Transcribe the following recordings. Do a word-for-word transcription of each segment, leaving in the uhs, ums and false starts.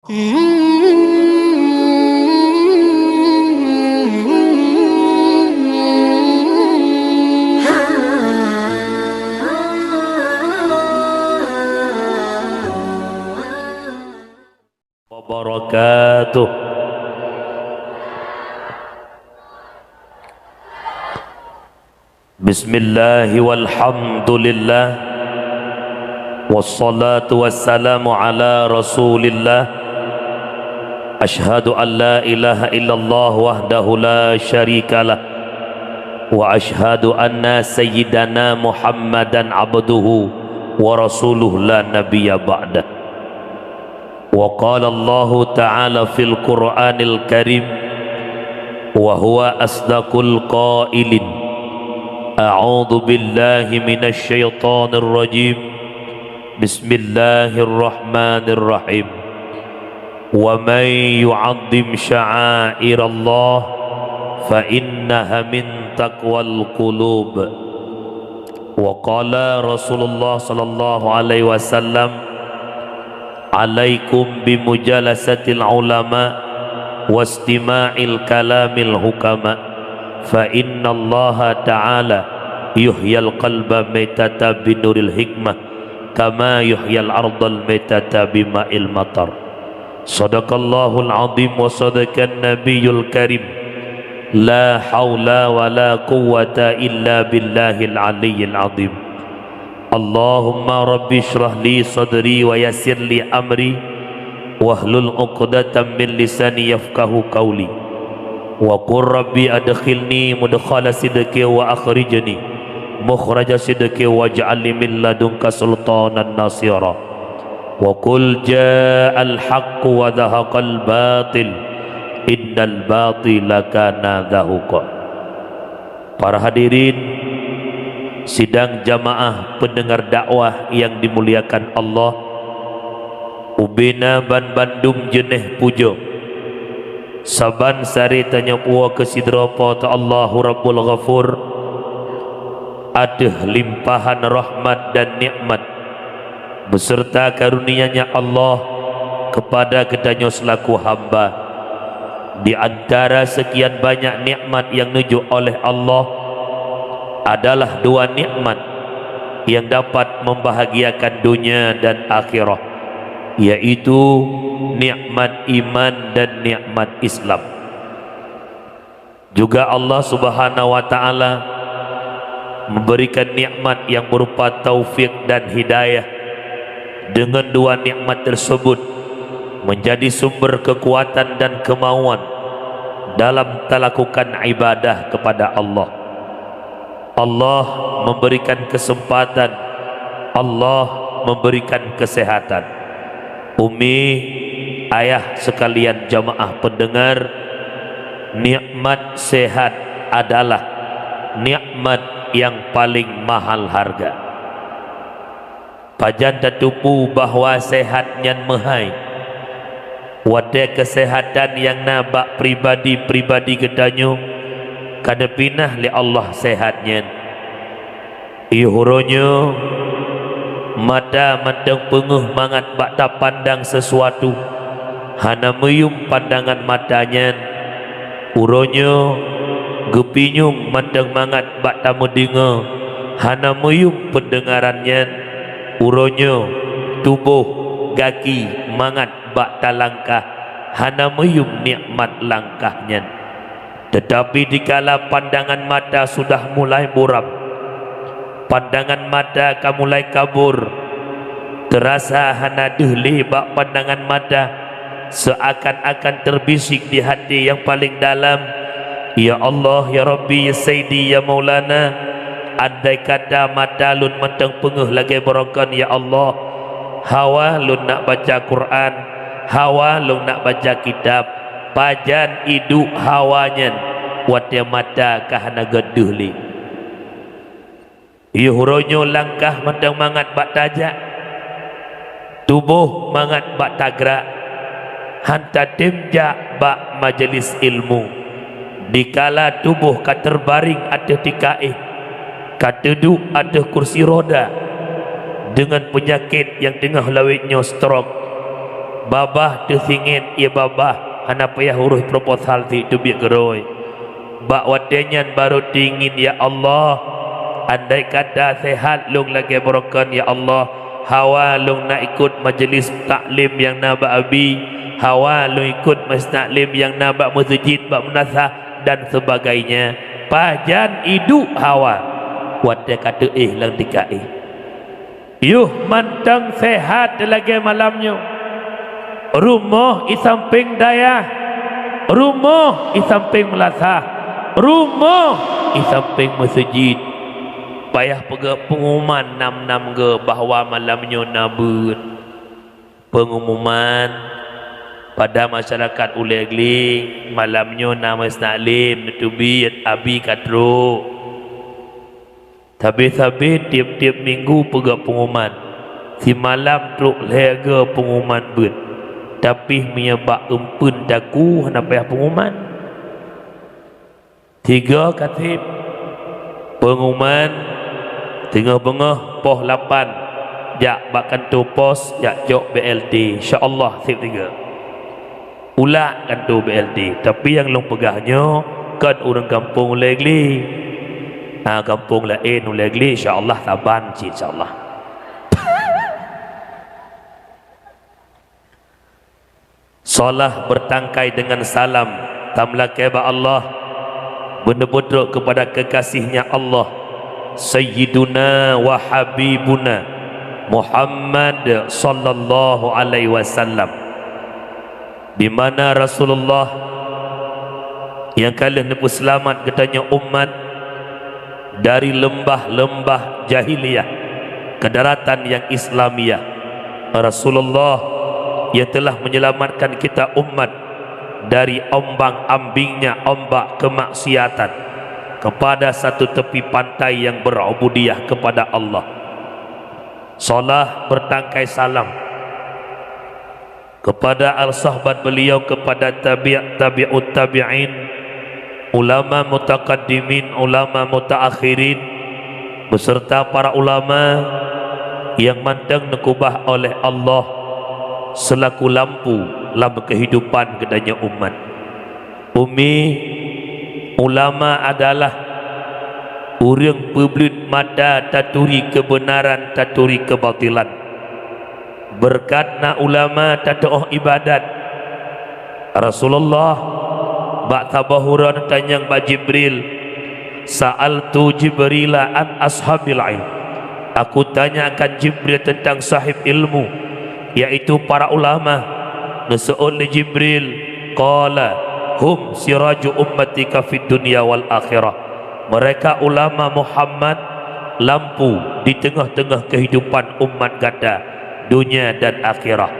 Wabarakatuh. Bismillah walhamdulillah. Wassalatu wassalamu ala Rasulillah. Asyhadu an la ilaha illallah wahdahu la syarikalah. Wa asyhadu anna sayyidana Muhammadan abduhu wa rasuluh la nabiyya ba'dah. Wa qala Allahu ta'ala fil Qur'anil Karim, wa huwa asdaqul qailin. A'udzu billahi minasy syaithanir rajim. Bismillahirrahmanirrahim. Wa man yu'azzim sya'airallah fa innaha min taqwal qulub. Wa qala Rasulullah sallallahu alaihi wasallam, "Alaikum bimujalasatil ulama wastima'il kalamil hukama, fa innallaha ta'ala yuhyil qalba maitata binuril hikmah, kama yuhyil ardal maitata bima'il matar." Sadaqallahul azim wa sadaqan nabiyyul karim. La haula wa la quwwata illa billahil aliyyil azim. Allahumma rabbi shrah li sadri wa yassir li amri wahlul uqdatam min lisani yafqahu qauli. Wa qur rabbi adkhilni mudkhala sidqin wa akhrijni mukhraja sidqin waj'al li min ladunka sultanan nasira. Wa qul ja'al haqqu wa zahaqal batil, innal batila kana zahuqa. Para hadirin sidang jamaah pendengar dakwah yang dimuliakan Allah, ubena banbandum jeuneh pujoe. Saban sari tanyoe puwoe keu sidroe Po teu Allahu Rabbul Ghafur ateueh limpahan rahmat dan nikmat beserta karunia-Nya Allah kepada geutanyoe selaku hamba. Di antara sekian banyak nikmat yang neujok oleh Allah adalah dua nikmat yang dapat membahagiakan dunia dan akhirat, yaitu nikmat iman dan nikmat Islam. Juga Allah Subhanahu wa Ta'ala memberikan nikmat yang berupa taufik dan hidayah. Dengan dua nikmat tersebut menjadi sumber kekuatan dan kemauan dalam talakukan ibadah kepada Allah. Allah memberikan kesempatan, Allah memberikan kesehatan. Umi, ayah sekalian jamaah pendengar, nikmat sehat adalah nikmat yang paling mahal harga. Pajan tateupeue bahwa sehat nyan meuhai? Watée keuseuhatan nyang na bak pribadi-pribadi geutanyoe ka neupinah lé Allah seuhat nyan. Yoh uroe nyoe mata mantong peungeuh mangat bak tapandang sisuatu, hana meuyuem pandangan mata nyan. Uroe nyoe geupinyueng mantong mangat bak tameudeungoe, hana meuyuem peundeungaran nyan. Uroe nyoe tuboh gaki mangat bak talangkah, hana meuyuem nikmat langkah nyan. Teutapi dikala pandangan mata sudah mulai buram, pandangan mata ka mulai kabur, teurasa hana deuh lé bak pandangan mata, seuakan-akan teubisik di até nyang paleng dalam, "Ya Allah, ya Rabbi, ya Sayyidi, ya Maulana, andai kata mata lôn mantong peungeuh lagée baroekon, ya Allah, hawa lôn nak baca Quran, hawa lôn nak baca kitab, pajan iduek hawa nyan watée mata ka hana geuh deuh lé?" Yoh uroe nyoe langkah mantong mangat bak tajak, tuboh mangat bak tagrak, han tatem jak bak majelis ilmu. Dikala tuboh ka teubareng ateueh tika éh, ka teuduek ateueh kursi roda, deungon peunyakét nyang teungoh lawét nyoe stroke, Babah teusingét, ya babah, hana payah urus proposal, si teubiet keurôi. Bak watée nyan barô teungin, ya Allah, andai kata seuhat lôn lagée barokon, ya Allah, hawa lôn na ikot majelis taklim nyang na bak abi, hawa lôn ikot majelis taklim nyang na bak meuseujid, bak meunasah, dan sebagainya. Pajan iduek hawa watée ka teuéh lam tika éh. Yoh mantong seuhat lagée malam nyoe. Rumoh i sampéng dayah, rumoh i sampéng meulasah, rumoh i sampéng meuseujid. Payah peugah peungumuman nam-nam geuh bahwa malam nyoe na beuet. Peungumuman pada masyarakat Ulée Gli, malam nyoe na majelis taklim neuteubiet, abi ka trok. Sabe-sabe tieb-tieb minggu peugah peungumuman, simalam trok lhée geuh peungumuman beuet. Tapi meunyoe bak eumpeuen taku hana payah peungumuman. Tiga kaséb peungumuman, teungoh beungoh poh lapan jak bak kantô pos jak cok B L T, insya Allah sép tiga. Ulak kantô B L T, tapi nyang lôn peugah nyoe kon ureuëng gampông Ulée Gli. Ha, gampông laén Ulée Gli, insya Allah saban cit, insya Allah. Salat bertangkai dengan salam, tameulakée bak Allah, beuneubutrok kepada kekasihnya Allah, Sayyiduna wa Habibuna Muhammad sallallahu alaihi wasallam. Di mana Rasulullah nyang ka lheueh neupeuseulamat geutanyoe umat dari leumbah-leumbah jahiliyah ke daratan nyang Islamiyah. Rasulullah yang telah menyelamatkan kita umat dari ombang-ambingnya ombak kemaksiatan kepada satu tepi pantai yang berubudiyah kepada Allah. Salat bertangkai salam kepada al-sahabat beliau, kepada tabi', tabi'ut tabi'in, ulama mutakaddimin, ulama mutaakhirin, beserta para ulama yang mantong neukubah oleh Allah selaku lampu lam kehidupan geutanyoe umat. Umi, ulama adalah ureuëng peubleuet mata taturi keubeunaran, taturi keubatilan. Beureukat na ulama tatuoh iébadat. Rasulullah bak saboh uroe neutanyong bak Jibril, "Sa'altu Jibrila an ashabil ilm." Aku tanyakan Jibril tentang sahib ilmu, yaitu para ulama. Neuseuôt lé Jibril, qala, "Hum siraju ummatika fid dunya wal akhirah." Mereka ulama Muhammad, lampu di teungoh-teungoh keuhidupan umat gata, dunia dan akhirah.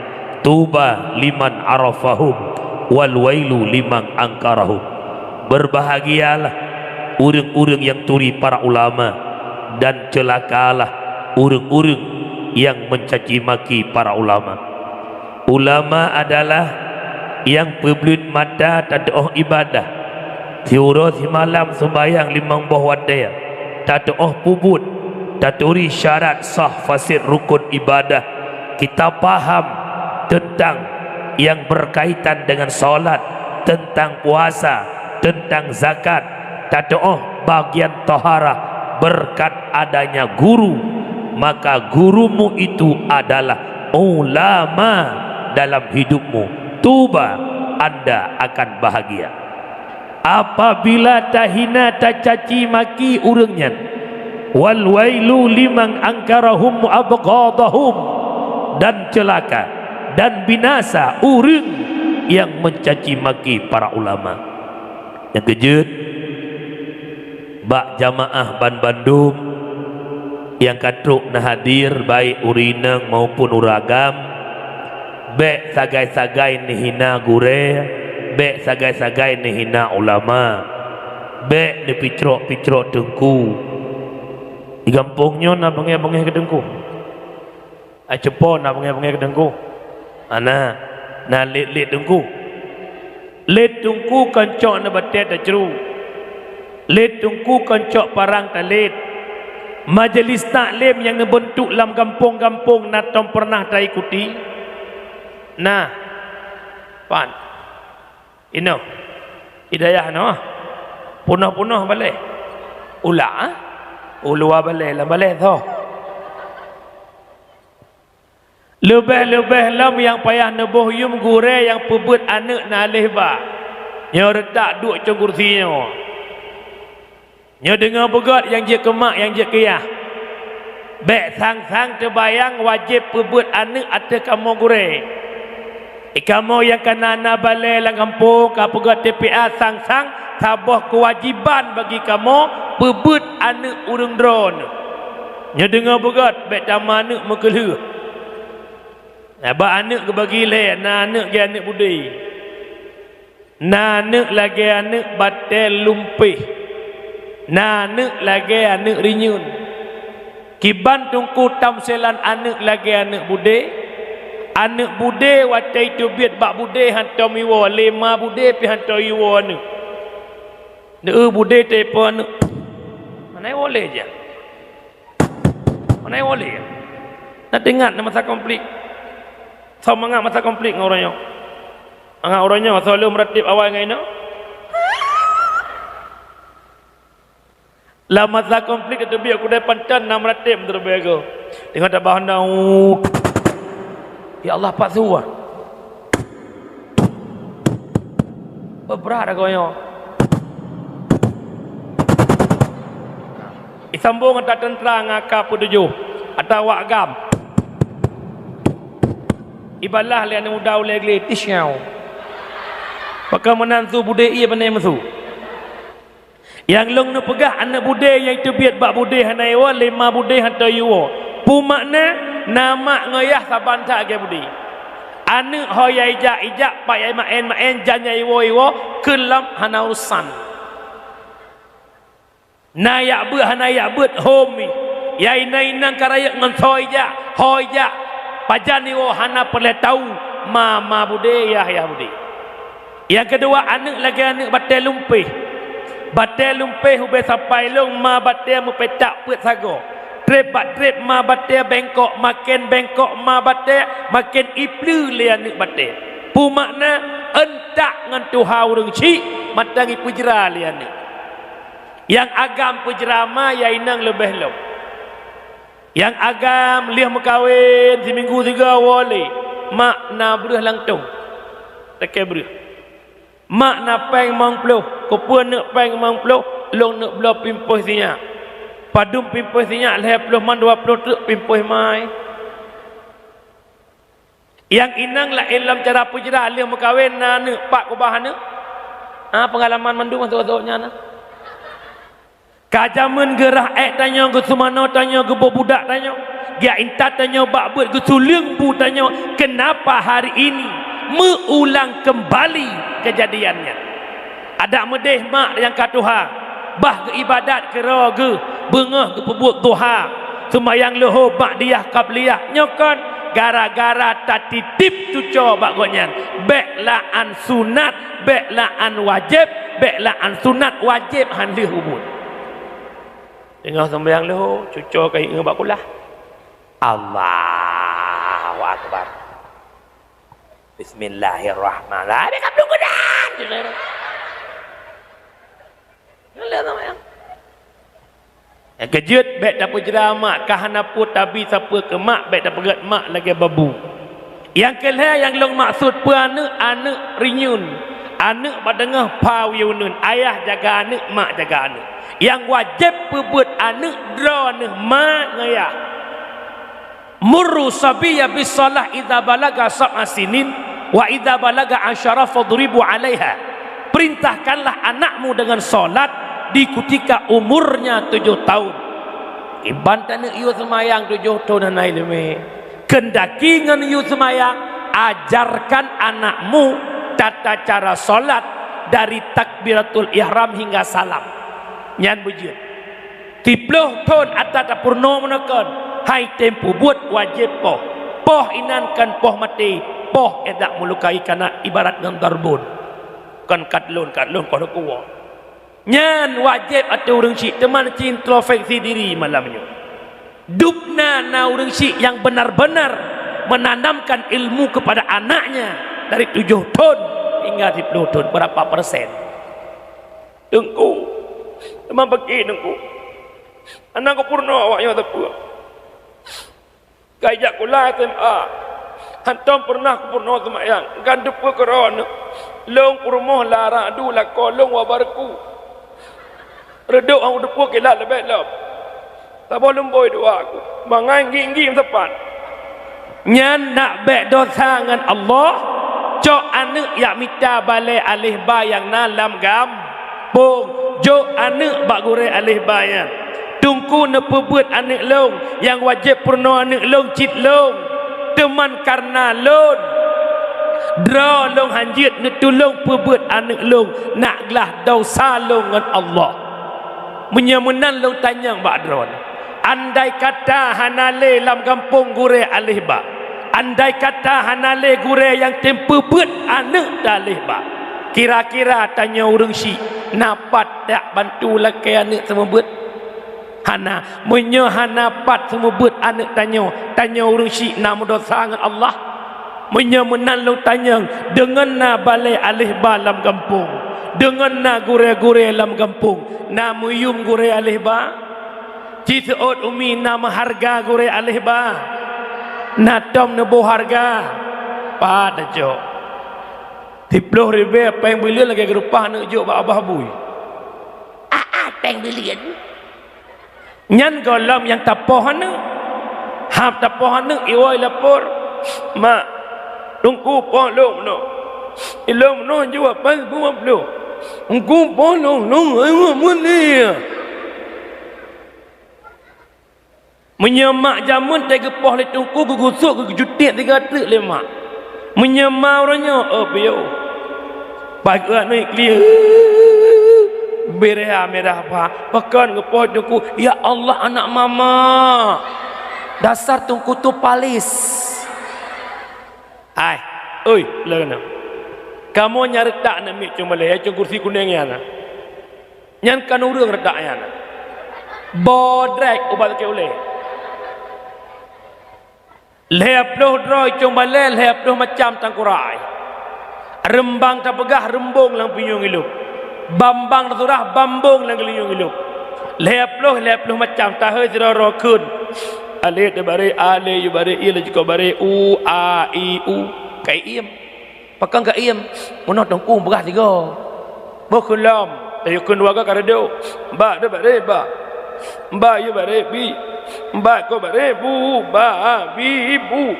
Tuba liman arafahum, wal wailu liman angkarahum. Berbahagialah ureuëng-ureuëng nyang turi para ulama, dan ceulakalah ureuëng-ureuëng nyang mencaci maki para ulama. Ulama adalah nyang peubleuet mata tatuoh iébadat, siuroe simalam seumayang limong boh watée, tatuoh peubuet, taturi syarat sah fasid rukun iébadat. Kita paham teuntang nyang beurkaitan deungon salat, teuntang puasa, teuntang zakat, tatuoh bagian toharah beureukat adanya guru, maka gurumu itu adalah ulama dalam hidupmu. Tuba, anda akan bahagia. Apabila tahina, tacaci maki ureuëng nyan, wal wailu liman angkarahum wa abghadahum, dan ceulaka dan binasa ureuëng nyang mencaci maki para ulama. Nyang keujeuet, bak jamaah banbandum nyang ka trok na hadir, baik ureuëng inong maupun ureuëng agam, bék sagai-sagai neuhina gurée, bék sagai-sagai neuhina ulama, bék neupicrok-picrok teungku. Di gampông nyoe na beungéh-beungéh keu teungku. Ai cupo na beungéh-beungéh keu teungku. Ana, na lét-lét teungku. Lét teungku kon cok na batée tacru. Lét teungku kon cok parang talét. Majelis taklim nyang neubeuntuk lam gampông-gampông na tom peureunah taikuti. Nah, pan. Inoe. Hidayah noh. Punoh-punoh balée. Ulak, ah? Uluwa balée, lam balée tho. Leubeh-leubeh lom nyang payah neuboh yum gurée nyang peubeuet aneuëk na lheueh ba. Nyoe reutak duek cong kursi nyoe. Nyoe deungoe beugét nyang jeuet keu mak, nyang jeuet keu yah. Bék sang-sang teubayang wajéb peubeuet aneuëk ateueh kamoe gurée. Di kamoe nyang ka na, na balée lam gampông ka peugét T P A sang-sang saboh keuwajéban bagi kamoe peubeuet aneuëk ureuëng droeneueh. Nyoe deungoe beugét, bék tameuaneuëk meukeulheueh. Sabab aneuëk geubagi lhée, na aneuëk lagée aneuëk budé. Na aneuëk lagée aneuëk batée lumpéh, na aneuëk lagée aneuëk rinyueng. Kiban teungku tamsilan aneuëk lagée aneuëk budé, aneuëk budé watée teubiet bak budé hantom iwoe, lé ma budé pih hantom iwoe aneuëk. Neu budé teupeu aneuëk. Mana iwoe lé jak? Mana iwoe lé? Na teuingat na masa konflik. Soe mangat masa konflik ngon uroe nyoe? Mangat uroe nyoe soe lheueh meuratéb awai ngon inoe? Lam masa konflik teubiet kudai panton na meuratéb meuteureubée goe. Teungoh tabah honda, uh. Ya Allah, pat su ah. Beubrat agoe nyoe. Isambong ata teuntra ngon aka peutujoh, ata wak gam. Ibalah lé aneuëk muda ulée glé, tisyaw. Pakon meunan su budé ié beuné meusu. Nyang lôn neupeugah aneuëk budé nyang teubiet bak budé hana iwoe, lé ma budé hantom iwoe. Peue makna? Na mak ngon yah saban that lagée budé. Aneuëk ho nyang ijak-ijak, pat nyang imaén-maén, jan nyang iwoe-iwoe, kheun lom hana urusan. Na jak beuet hana jak beuet, hom jih. Nyang inong-inong ka rayeuk ngon soe ijak, ho ijak, pajan iwoe hana peureulée tahu, ma, ma budé, yah, yah budé. Nyang keudua, aneuëk lagée aneuëk batée lumpéh. Batée lumpéh ubé sapai lôn ma batée meupetak peuet sagoe. Treb bak treb ma batée bengkok, maken bengkok ma batée, maken ipleue lé aneuëk batée. Peue makna? Euntak ngon tuha ureuëng chik, mantong ipeujra lé aneuëk. Nyang agam peujra ma, nyang inong leubeh lom. Nyang agam lheueh meukawen, siminggu sigoe woe lé, mak na breueh langtong. Lakée breueh. Mak na péng limong ploh, keupeue neuk péng limong ploh, lôn neuk bloe pimpôh sinyak. Padum pimpôh sinyak lhée ploh man dua ploh treuk pimpôh mai. Nyang inong laén lom cara peujra lheueh meukawen na aneuëk, pat keubah aneuëk. Ha, peungalaman mandum sôk-sôk nyan na. Ka jameun geurhah ék tanyoe, geuseumanoe tanyoe, geuboh budak tanyoe, geujak intat tanyoe bak beuet, geusuleueng bu tanyoe, keunapa hari ini meuulang keumbali keujadian nyan? Adak meudeh mak nyang ka tuha, bah geuibadat keudroe geuh, beungoh geupeubuet duha, seumayang leuhô ba'diyah qabliyah, nyoe kon gara-gara tatitip cucoe bak gobnyan. Bék la'an sunat, bék la'an wajéb, bék la'an sunat, wajéb han lheueh ubuet. Teungoh seumayang leuhô, cucoe ka ingat bak kulah. Allahu Akbar. Bismillahirrahmanirrahim. Habis kaplong geudan. Nyang keujeuet, bék tapeujra mak, ka hana peue tabi sapeue keu mak, bék tapeugét mak lagée babu. Nyang keulhée nyang lôn maksud peue aneuëk, aneuëk rinyueng, aneuëk bak teungoh pha uyueuen, ayah jaga aneuëk, mak jaga aneuëk. Nyang wajéb peubeuet aneuëk droeneueh ma ngon yah. Muru sabiyya bis shalah idza balaga sab'a sinin, wa idza balaga asyara fadribu 'alaiha. Perintahkanlah anakmu dengan salat di kutika umurnya tujuh tahun. Iban taneuek yue seumayang tujoh thon hana ileumé. Keundaki ngon yue seumayang, ajarkan anakmu tata cara salat dari takbiratul ihram hingga salam. Nyan beujeuet. Siploh thon ata tapeurunoe meunoe kon, hai tem peubuet wajéb poh. Poh inan kon poh maté, poh edak meulukai kana ibarat ngon darbon. Kon katlon, katlon koh leukuwoe. Nyan wajéb ateueh ureuëng syik, teuma introspeksi diri malam nyoe. Dubna na ureuëng syik nyang beunar-beunar menanamkan ilmu kepada anaknya dari tujuh thon hingga siplôh thon, berapa persen? Teungku, teuma bagi Teungku. Hana kupeurunoe awak nyoe teupeu. Ka ijak kula S M A, hantom peureunah kupeurunoe seumayang. Kan teupeu keudroe, lôn peurumoh lara du lakoe lôn wa barku. Reudok nyang teupeu kilat leubeh lom. Saboh lumbôi dua aku, mangai gigi meusapat. Nyan nak bèk dosa ngon Allah, cok aneuk jak mita balèe aléh ba nyang na lam gampông, jok aneuk bak gurèe aléh ba nyan. Teungku neupeubeuet aneuk lôn, nyang wajéb peurunoe aneuk lôn cit lôn. Teuman kareuna lôn, droe lôn hanjeuet neutulông peubeuet aneuk lôn, nak glah dosa lôn ngon Allah. Meunyoe meunan lôn tanyong bak droeneuh, andai kata hana lé lam gampông gurèe aléh ba, andai kata hana lé gurèe nyang tem peubeuet aneuk teuh aléh ba, kira-kira tanyoe ureueng syiek na pat jak bantu lakèe aneuk seumeubeuet? Hana. Meunyoe hana pat seumeubeuet aneuk tanyoe, tanyoe ureueng syiek na meudosa ngon Allah. Meunyoe meunan lôn tanyong, deungon na balèe aléh ba lam gampông, deungon na gurèe-gurèe lam gampông, na meuyuem gurèe aléh ba? Ci seuôt umi na meuhareuga gurèe aléh ba? Na tom neuboh hareuga? Pat tacok? Siplôh ribèe pèng buleuen lagèe geureupah aneuk jok bak babah bui. Ah, ah, pèng buleuen. Nyan gohlom nyang tapoh aneuk. Hab tapoh aneuk, iwoe lapor, "Mak, Teungku poh lôn meunoe. Ilôn meunoe jua paih dua ploh. Teungku poh lôn, lôn ayue meunie." Meunyoe mak jameun teuh geupoh lé Teungku, geugusok, geujutiek sigoe treuk lé mak. Meunyoe ma uroe nyoe, oh, piôh. Paih geuh aneuk kli, beureha mirah ba. Pakon geupoh Teungku, "Ya Allah, anak mama. Dasar Teungku tu palis." Hai, oi, leueh na. Kamoe nyang reutak namiet cong balèe, cong kursi kunèng nyan na. Nyan kan ureueng reutak nyan. Bodrek ubat sakét ulèe. Lhèe ploh droe cong balèe, lhèe ploh macam tangkurai. Reumbang tapeugah reumbong lam pinyueng ilôp. Bambang tasurah bambong lam geulinyueng ilôp. Lhèe ploh, lhèe ploh macam tahôi sidroe-droe kheun. Alèh teubarèe, alèh yue barèe, ie laju keu barèe, u, a, i, u. Ka iem. Pakon ka iem, meunoe Teungku peugah sigoe. Boh kheun lom, tayue kheun dua goe ka reudok. Ba teubarèe ba. Ba yue barèe bi. Ba keu barèe bu, ba, bi, bu.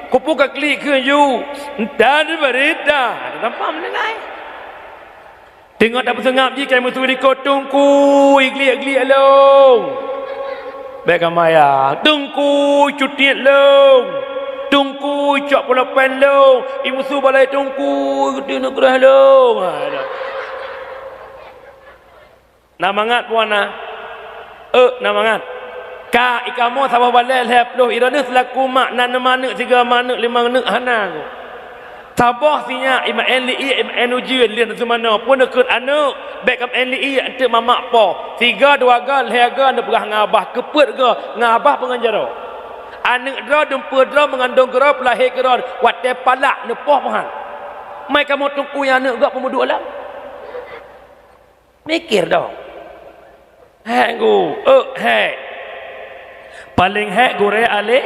Keupeue ka klik kheun ju? Nta teubarèe ta. Tatampa meuninggai. Teungoh tapeuseungab jih ka musu likot, "Teungku, igliek-gliek lôn." Bèk ka maya, "Teungku, cutiet lôn. Teungku, cok pulpen lôn." Imusu balèe, "Teungku, geuti neugreh lôn." Ha, dah. Na mangat puan na? Euk, na mangat. Ka, i kamoe saboh balèe lhèe ploh, i droeneuh seulaku mak na neuma aneuk, sigoe ma aneuk, limong aneuk, hana goe. Saboh sinyak, i meu'en liek, i meu'en ujeuen, lheueh neusumanoe, peue neukheun aneuk, bèk ka meu'en liek, eunteuk mamak poh. Sigoe, dua goe, lhèe goe, neupeugah ngon abah, keupeuet goe, ngon abah peue ngon jaroe. Aneuk droe, dumpeue droe, meungandong keudroe, peulahé keudroe, watèe palak neupoh meuhan. Mai kamoe Teungku nyang aneuk gob peumeuduek lom. Mikir dong. Hék gu, euk hék. Paleng hék gurèe aléh.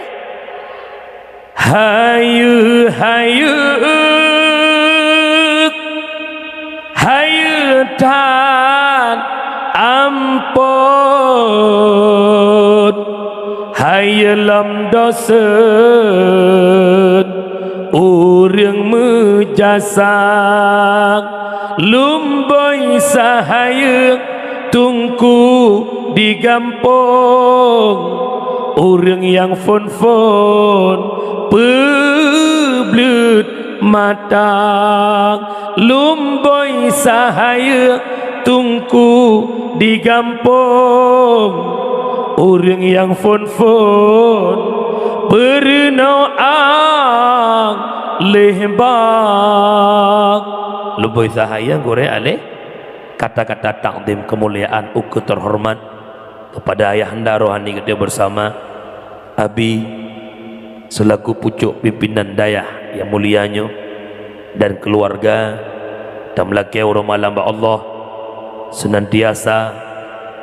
Hayeue, hayeue, hayeue that ampôt. Hayeue lom doseut ureueng meujasa, lumbôi sahayeue Teungku di gampông, ureueng nyang phôn-phôn peubleut mata, lumbôi sahayeue Teungku di gampông, ureueng nyang phôn-phôn peurunoe aléh ba. Lumbôi sahayeue gurèe aléh, kata-kata takzim keumuliaan ukeue teuhoreumat keupada ayahanda rohani geutanyoe beusama, Abi Selaku pucuk pimpinan dayah yang mulia nyoe dan keluarga, tameulakée uroe malam bak Allah, senantiasa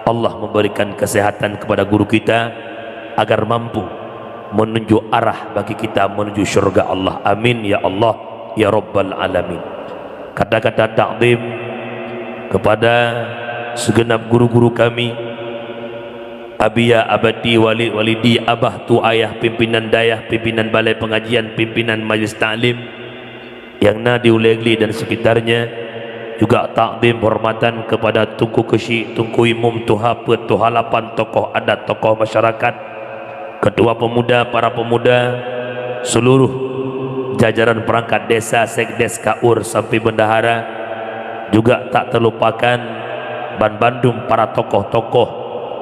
Allah memberikan kesehatan kepada guru kita agar mampu menunjuk arah bagi kita menuju syurga Allah. Amin ya Allah ya Rabbal Alamin. Kata-kata takzim kepada segenap guru-guru kami, Abiya, Abati, Walid, Walidi, Abah, Tu, Ayah, pimpinan dayah, pimpinan balai pengajian, pimpinan majlis taklim yang na di Ulegli dan sekitarnya, juga takzim hormatan kepada Teungku Keuchik, Teungku Imum, Tuha Peuet, Tuha Lapan, tokoh adat, tokoh masyarakat, ketua pemuda, para pemuda, seluruh jajaran perangkat desa, sekdes, kaur, sampai bendahara, juga tak terlupakan banbandum para tokoh-tokoh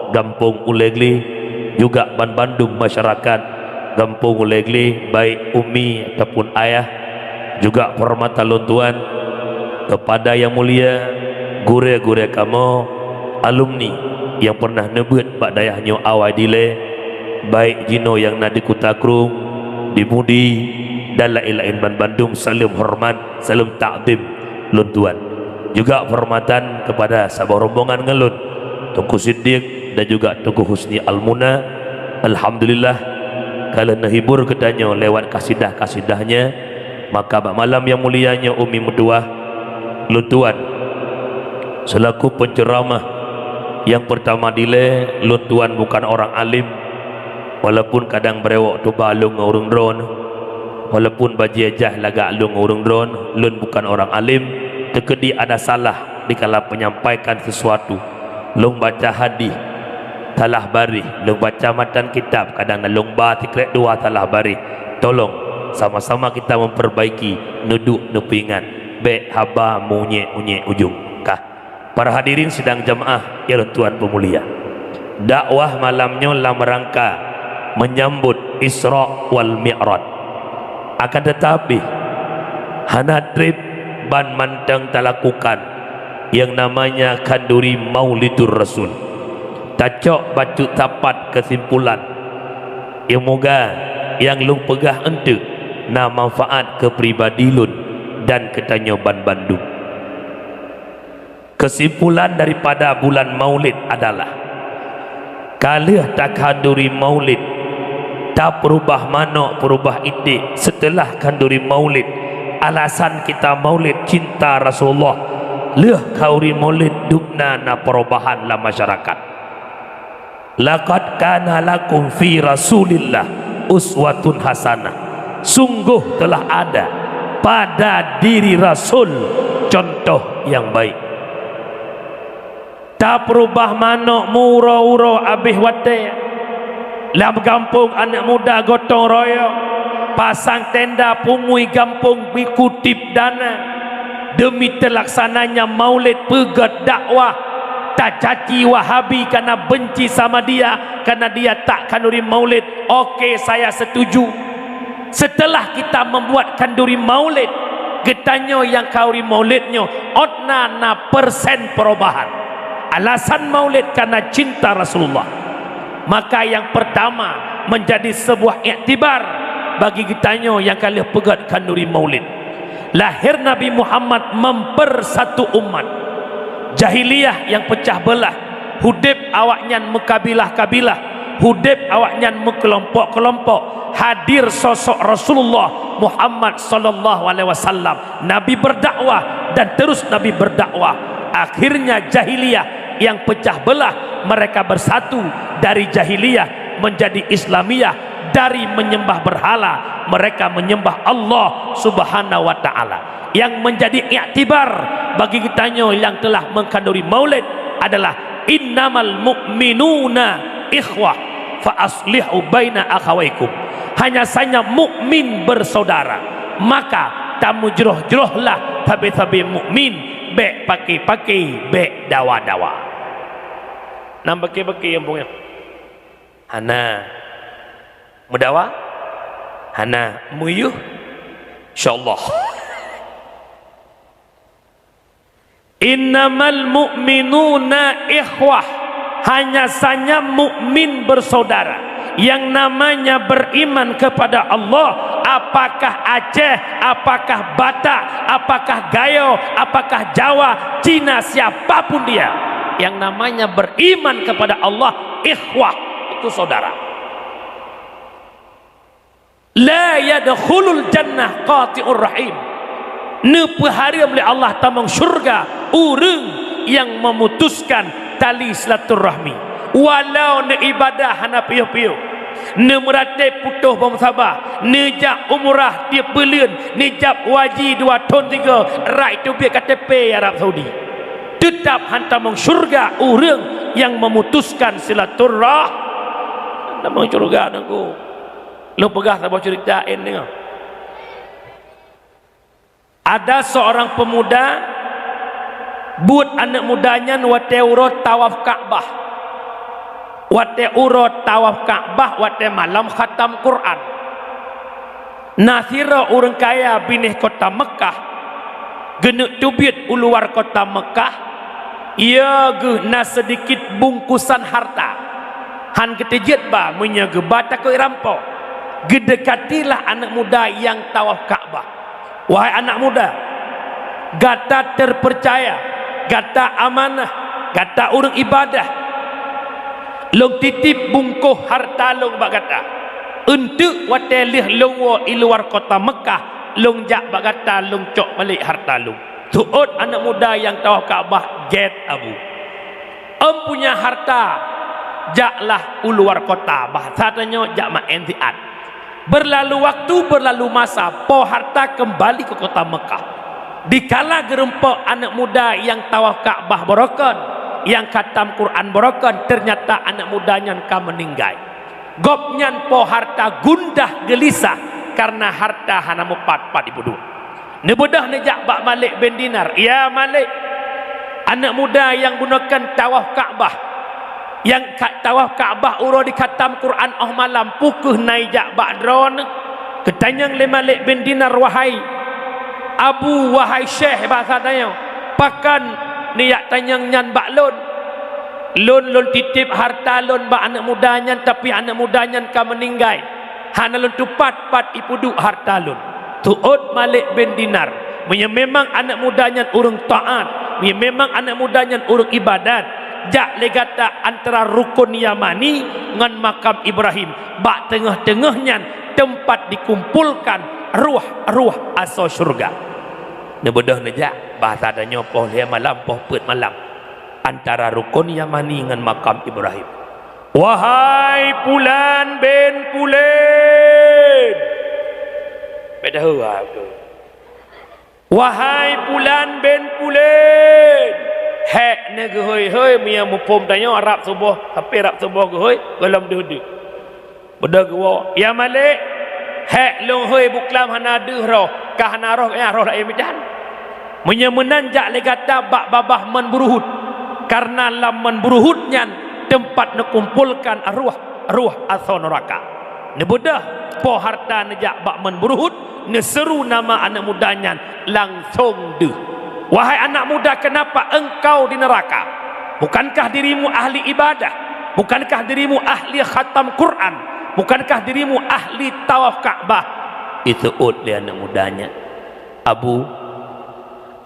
gampông Ulegli, juga banbandum masyarakat gampông Ulegli, baik umi ataupun ayah, juga penghormatan lôn tuan kepada yang mulia gurée-gurée kamoe, alumni yang pernah neubeuet bak dayah nyoe awai dilée, baik jinoe nyang na di Kuta Krueng, di Mudi, dan laén-laén banbandum, saleuem horeumat, saleuem takzim lôn tuan. Juga penghormatan kepada saboh rombongan ngon lôn, Teungku Siddiq dan juga Teungku Husni Almuna. Alhamdulillah, ka lheueh neuhibur geutanyoe lewat kasidah-kasidahnya, maka bak malam nyang mulia nyoe, umi meutuwah, lôn tuan selaku penceramah nyang pertama dilée, lôn tuan bukan orang alim, walaupun kadang beurewok tuba lôn ngon ureuëng droe, walaupun bajée jaih lagak lôn ngon ureuëng droe, lôn bukan orang alim, teukeudi ada salah dikala penyampaikan sesuatu. Lôn baca hadih salah baréh, lôn baca matan kitab kadang na lôn ba sikrek dua salah baréh. Tolong sama-sama kita memperbaiki, neuduek neupeuingat, bék haba meuunyék-unyék ujong. Kah. Para hadirin sidang jamaah nyang lôn tuan peumulia, dakwah malam nyoe lam rangka menyambut Isra wal Mi'raj. Akan tetapi, hana treb ban mantong talakukan nyang namanya khanduri Maulidur Rasul. Tacok bacut sapat keusimpulan. Nyang muga nyang lôn peugah eunteuk na manfaat keu pribadi lôn dan keu tanyoe banbandum. Keusimpulan daripada bulan Maulid adalah, ka lheueh takhanduri Maulid, tapeurubah manok peurubah iték. Seuteulah khanduri Maulid, alasan kita Maulid cinta Rasulullah. Lheueh khanduri Maulid dubna na perubahan lam masyarakat. "Laqad kana lakum fi Rasulillah uswatun hasanah." Sungguh telah ada pada diri Rasul contoh yang baik. Tapeurubah manok meuuroe-uroe abéh watée. Lam gampông aneuëk muda gotong royong, pasang tenda pungui gampông beu kuteb dana. Demi teulaksananya Maulid peugét dakwah, tacaci Wahabi karena benci sama dia, karena dia tak khanduri Maulid. Oke, saya setuju. Setelah kita membuat khanduri Maulid, geutanyoe nyang khanduri Maulid nyoe ôt na na persen perubahan. Alasan Maulid karena cinta Rasulullah. Maka yang pertama menjadi sebuah iktibar bagi geutanyoe nyang ka lheueh peugét khanduri Maulid. Lahir Nabi Muhammad mempersatu umat. Jahiliyah yang pecah belah, hudeb awaknyan meukabilah-kabilah, hudeb awaknyan meukelompok-kelompok. Hadir sosok Rasulullah Muhammad sallallahu alaihi wasallam. Nabi berdakwah dan terus Nabi berdakwah. Akhirnya jahiliyah yang pecah belah, mereka bersatu dari jahiliyah menjadi Islamiyah, dari menyembah berhala, mereka menyembah Allah Subhanahu wa Ta'ala. Yang menjadi iktibar bagi geutanyoe nyang telah mengkhanduri Maulid adalah, "Innamal mu'minuna ikhwah, fa aslihu baina akhawaikum." Hanya saja mukmin bersaudara, maka tameujroh-jrohlah sabe-sabe mukmin, bék paké-paké, bék dawa-dawa. Nam paké-paké nyang bungéh. Hana. Meudawa? Hana. Meuyuh? Insyaallah. "Innamal mu'minuna ikhwah." Hanya saja mukmin bersaudara. Yang namanya beriman kepada Allah, apakah Aceh, apakah Batak, apakah Gayo, apakah Jawa, Cina, siapapun dia, yang namanya beriman kepada Allah, ikhwah, itu saudara. La yadkhulul jannah qati'ur rahim. Neupeuhareuem lé Allah tamong syurga ureuëng nyang memutuskan tali silaturahmi. Walau neuibadah hana piôh-piôh, neumeuratéb putôh bom saba, neujak umrah tieb buleuen, neujak haji dua thon tiga, rak teubiet K T P Arab Saudi, teutab hana tamong syurga ureuëng nyang memutuskan silaturah-, tamong syurga nangku. Lôn peugah saboh ceurita, en deungoe. Ada seorang pemuda buet aneuëk muda nyan watée uroe tawaf Ka'bah. Watée uroe tawaf Ka'bah, watée malam khatam Quran. Na sidroe ureuëng kaya binéh kota Meukah, geuneuk teubiet u luwa kota Meukah, ie geuh na seudikit bungkusan harta. Han geuteujeuet ba, meunyoe geuba takot rampok. Geudeukatilah aneuëk muda nyang tawaf Ka'bah. Wahai aneuëk muda, gata teupeucaya, gata amanah, gata ureuëng ibadah. Lôn titip bungkôh harta lôn bak gata. Eunteuk watée lheueh lôn woe i luwa kota Meukah, lôn jak bak gata, lôn cok balék harta lôn. Seuôt aneuëk muda nyang tawaf Ka'bah gét, Abu. Ôn punya harta, jaklah u luwa kota, bahasa tanyoe jak maén siat. Berlalu waktu, berlalu masa, po harta kembali ke kota Mekah. Dikala geurumpok aneuëk muda nyang tawaf Ka'bah barokon, nyang khatam Quran barokon, ternyata aneuëk muda nyan ka meuninggai. Gobnyan po harta gundah geulisah, kareuna harta hana meupat-pat jipeuduek. Neubeudôh neujak bak Malik bin Dinar, "Ya Malik, aneuëk muda nyang bunoe kan tawaf Ka'bah, nyang ka tawaf Ka'bah uroe dikhatam Quran óh malam, peu kheueh na ijak bak droeneuh?" Geutanyong lé Malik bin Dinar, "Wahai Abu, wahai Syekh," bahasa tanyoe, "pakon neujak tanyong nyan bak lôn? Lôn, lôn titip harta lôn bak aneuëk muda nyan, tapi aneuëk muda nyan ka meuninggai. Hana lôn teupat pat jipeuduek harta lôn." Seuôt Malik bin Dinar, "Meunyoe memang aneuëk muda nyan ureuëng taát, meunyoe memang aneuëk muda nyan ureuëng ibadat, jak lé gata antara Rukun Yamani ngon Makam Ibrahim, bak teungoh-teungoh nyan teumpat dikumpolkan ruh-ruh asoe syeuruga." Neubeudôh neujak, bahasa tanyoe poh lhée malam, poh peuet malam, antara Rukun Yamani ngon Makam Ibrahim. "Wahai Pulan bin Pulen!" Bék tahu, ah, beutôi. "Wahai Pulan bin Pulen!" Hék neugeuhôi-hôi, meunyoe muphom tanyoe rab suboh, sampoe rab suboh geuhôi, gohlom deuh-deuh. Beudôh geuwoe, "Ya Malik, hék lôn hôi buklam hana deuh roh, ka hana roh, ka roh laén meujan." Meunyoe meunan jak lé gata bak babah Mon Buruhut, kareuna lam Mon Buruhut nyan teumpat neukumpolkan ruh-ruh asoe neuraka. Neubeudôh po harta neujak bak Mon Buruhut, neuseuru nama aneuëk muda nyan langsong deuh. "Wahai anak muda, kenapa engkau di neraka? Bukankah dirimu ahli ibadah? Bukankah dirimu ahli khatam Quran? Bukankah dirimu ahli tawaf Ka'bah?" Jiseuôt lé aneuëk muda nyan, "Abu,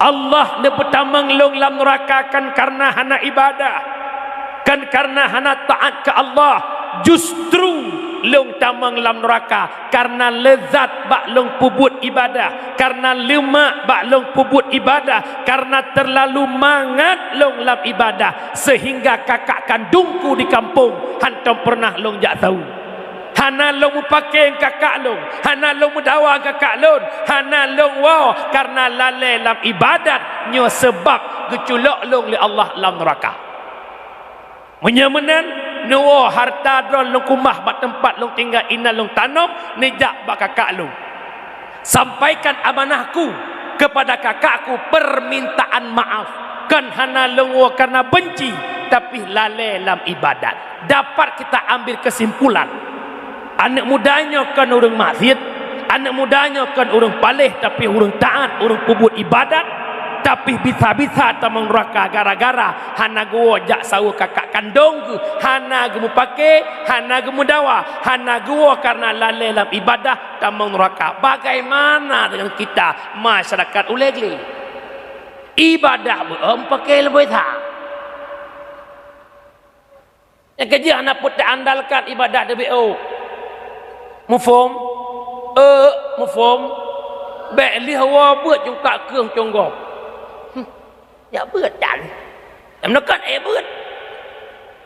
Allah neupeutamong lôn lam neuraka kan kareuna hana ibadah, kan kareuna hana taát keu Allah. Justru lôn tamong lam neuraka kareuna leuzat bak lôn peubuet ibadah, kareuna leumak bak lôn peubuet ibadah, kareuna teurlalu mangat lôn lam ibadah, seuhingga kakak kandungku di kampông hantom peureunah lôn jak saweue. Hana lôn meupaké ngon kakak lôn, hana lôn meudawa ngon kakak lôn, hana lôn woe kareuna lalée lam ibadat. Nyoe sabab geuculok lôn lé Allah lam neuraka." Meunyoe meunan, neuwoe harta droe lôn keumah bak teumpat lôn tinggai inan lôn tanom, neujak bak kakak lôn. Sampaikan amanahku kepada kakakku, permintaan maaf. Kon hana lôn woe kareuna benci, tapi lalée lam ibadat. Dapat kita ambil kesimpulan, aneuëk muda nyoe kon ureuëng maksiet, aneuëk muda nyoe kon ureuëng paléh, tapi ureuëng taát, ureuëng peubuet ibadat. Tapi bisa-bisa tamong nuraka gara-gara hana geuwoe jak saweue kakak kandong geuh, hana geumeupaké, hana geumeudawa, hana geuwoe karena lalé lam ibadah tamong nuraka. Bagaimana dengan kita masyarakat Ulee Glé? Ibadah beuem paké leubeh that. Nyang keujeuet hana peuet teuandalkan ibadah teubiet. Muphom? Eh, muphom? Bék lheueh woe beuet cungkak keueng conggom. Hmm, jak beuet tan. Nyang meuneukat éh beuet.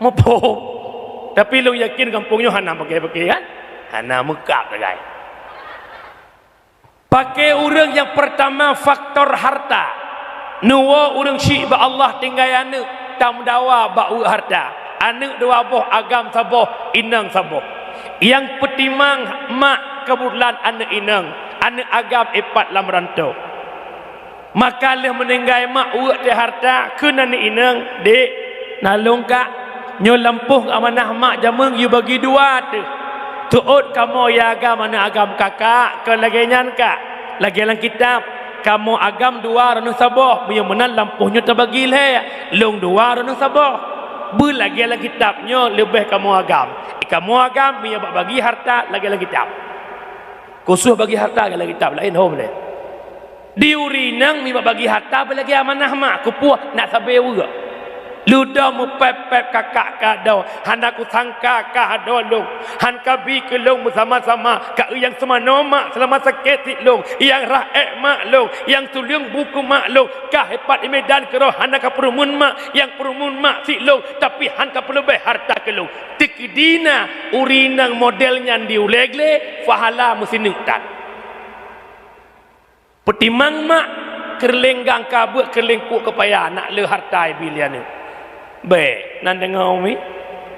Muphom? Tapi lôn yakin gampông nyoe hana paké-paké kan? Hana meukab sagai. Paké ureuëng nyang peurtama faktor harta. Neuwoe ureuëng syiek bak Allah tinggai aneuëk, tameudawa bak uek harta. Aneuëk dua boh, agam saboh, inong saboh. Nyang peutimang mak keubeutulan aneuëk inong, aneuëk agam ipat lam rantô. Maka lheueh meuninggai mak uek teuh harta, kheun aneuëk inong, "Dek, na lôn kak, nyoe lampôh amanah mak jamén yue bagi dua teuh. Teuôt kamoe nyang agam aneuëk agam kakak, kon lagée nyan kak. Lagée lam kitab, kamoe agam dua droeneueh saboh, meunyoe meunan lampôh nyoe teubagi lhée, lôn dua droeneueh saboh. Beu lagée lam kitab nyoe leubeh kamoe agam. Kamoe agam meunyoe bak bagi harta lagée lam kitab." Khusos bagi harta lagée lam kitab laén hom lé. Di ureuëng inong meunyoe bak bagi harta beulagée amanah mak, keupeue nak sabe uek. Ludoe meupép-pép kakak ka adoe, hana kusangka ka adoe lôn, han kabi keu lôn meusama-sama, ka nyang seumanoe mak seulama sakét sit lôn, nyang rhah ék mak lôn, nyang tuleueng bu keu mak lôn, ka hepat imedan keudroe hana kapeurumeun mak, nyang peurumeun mak sit lôn, tapi han kapeuleubeh harta keu lôn. Teukeudi na ureuëng inong model nyan di Ulee Glé, pahala meusineuk that. Peutimang mak, keureulenggang ka beuet keureulengkuek keupaya nak le harta ibi lé aneuëk. Bék, nan deungoe umi?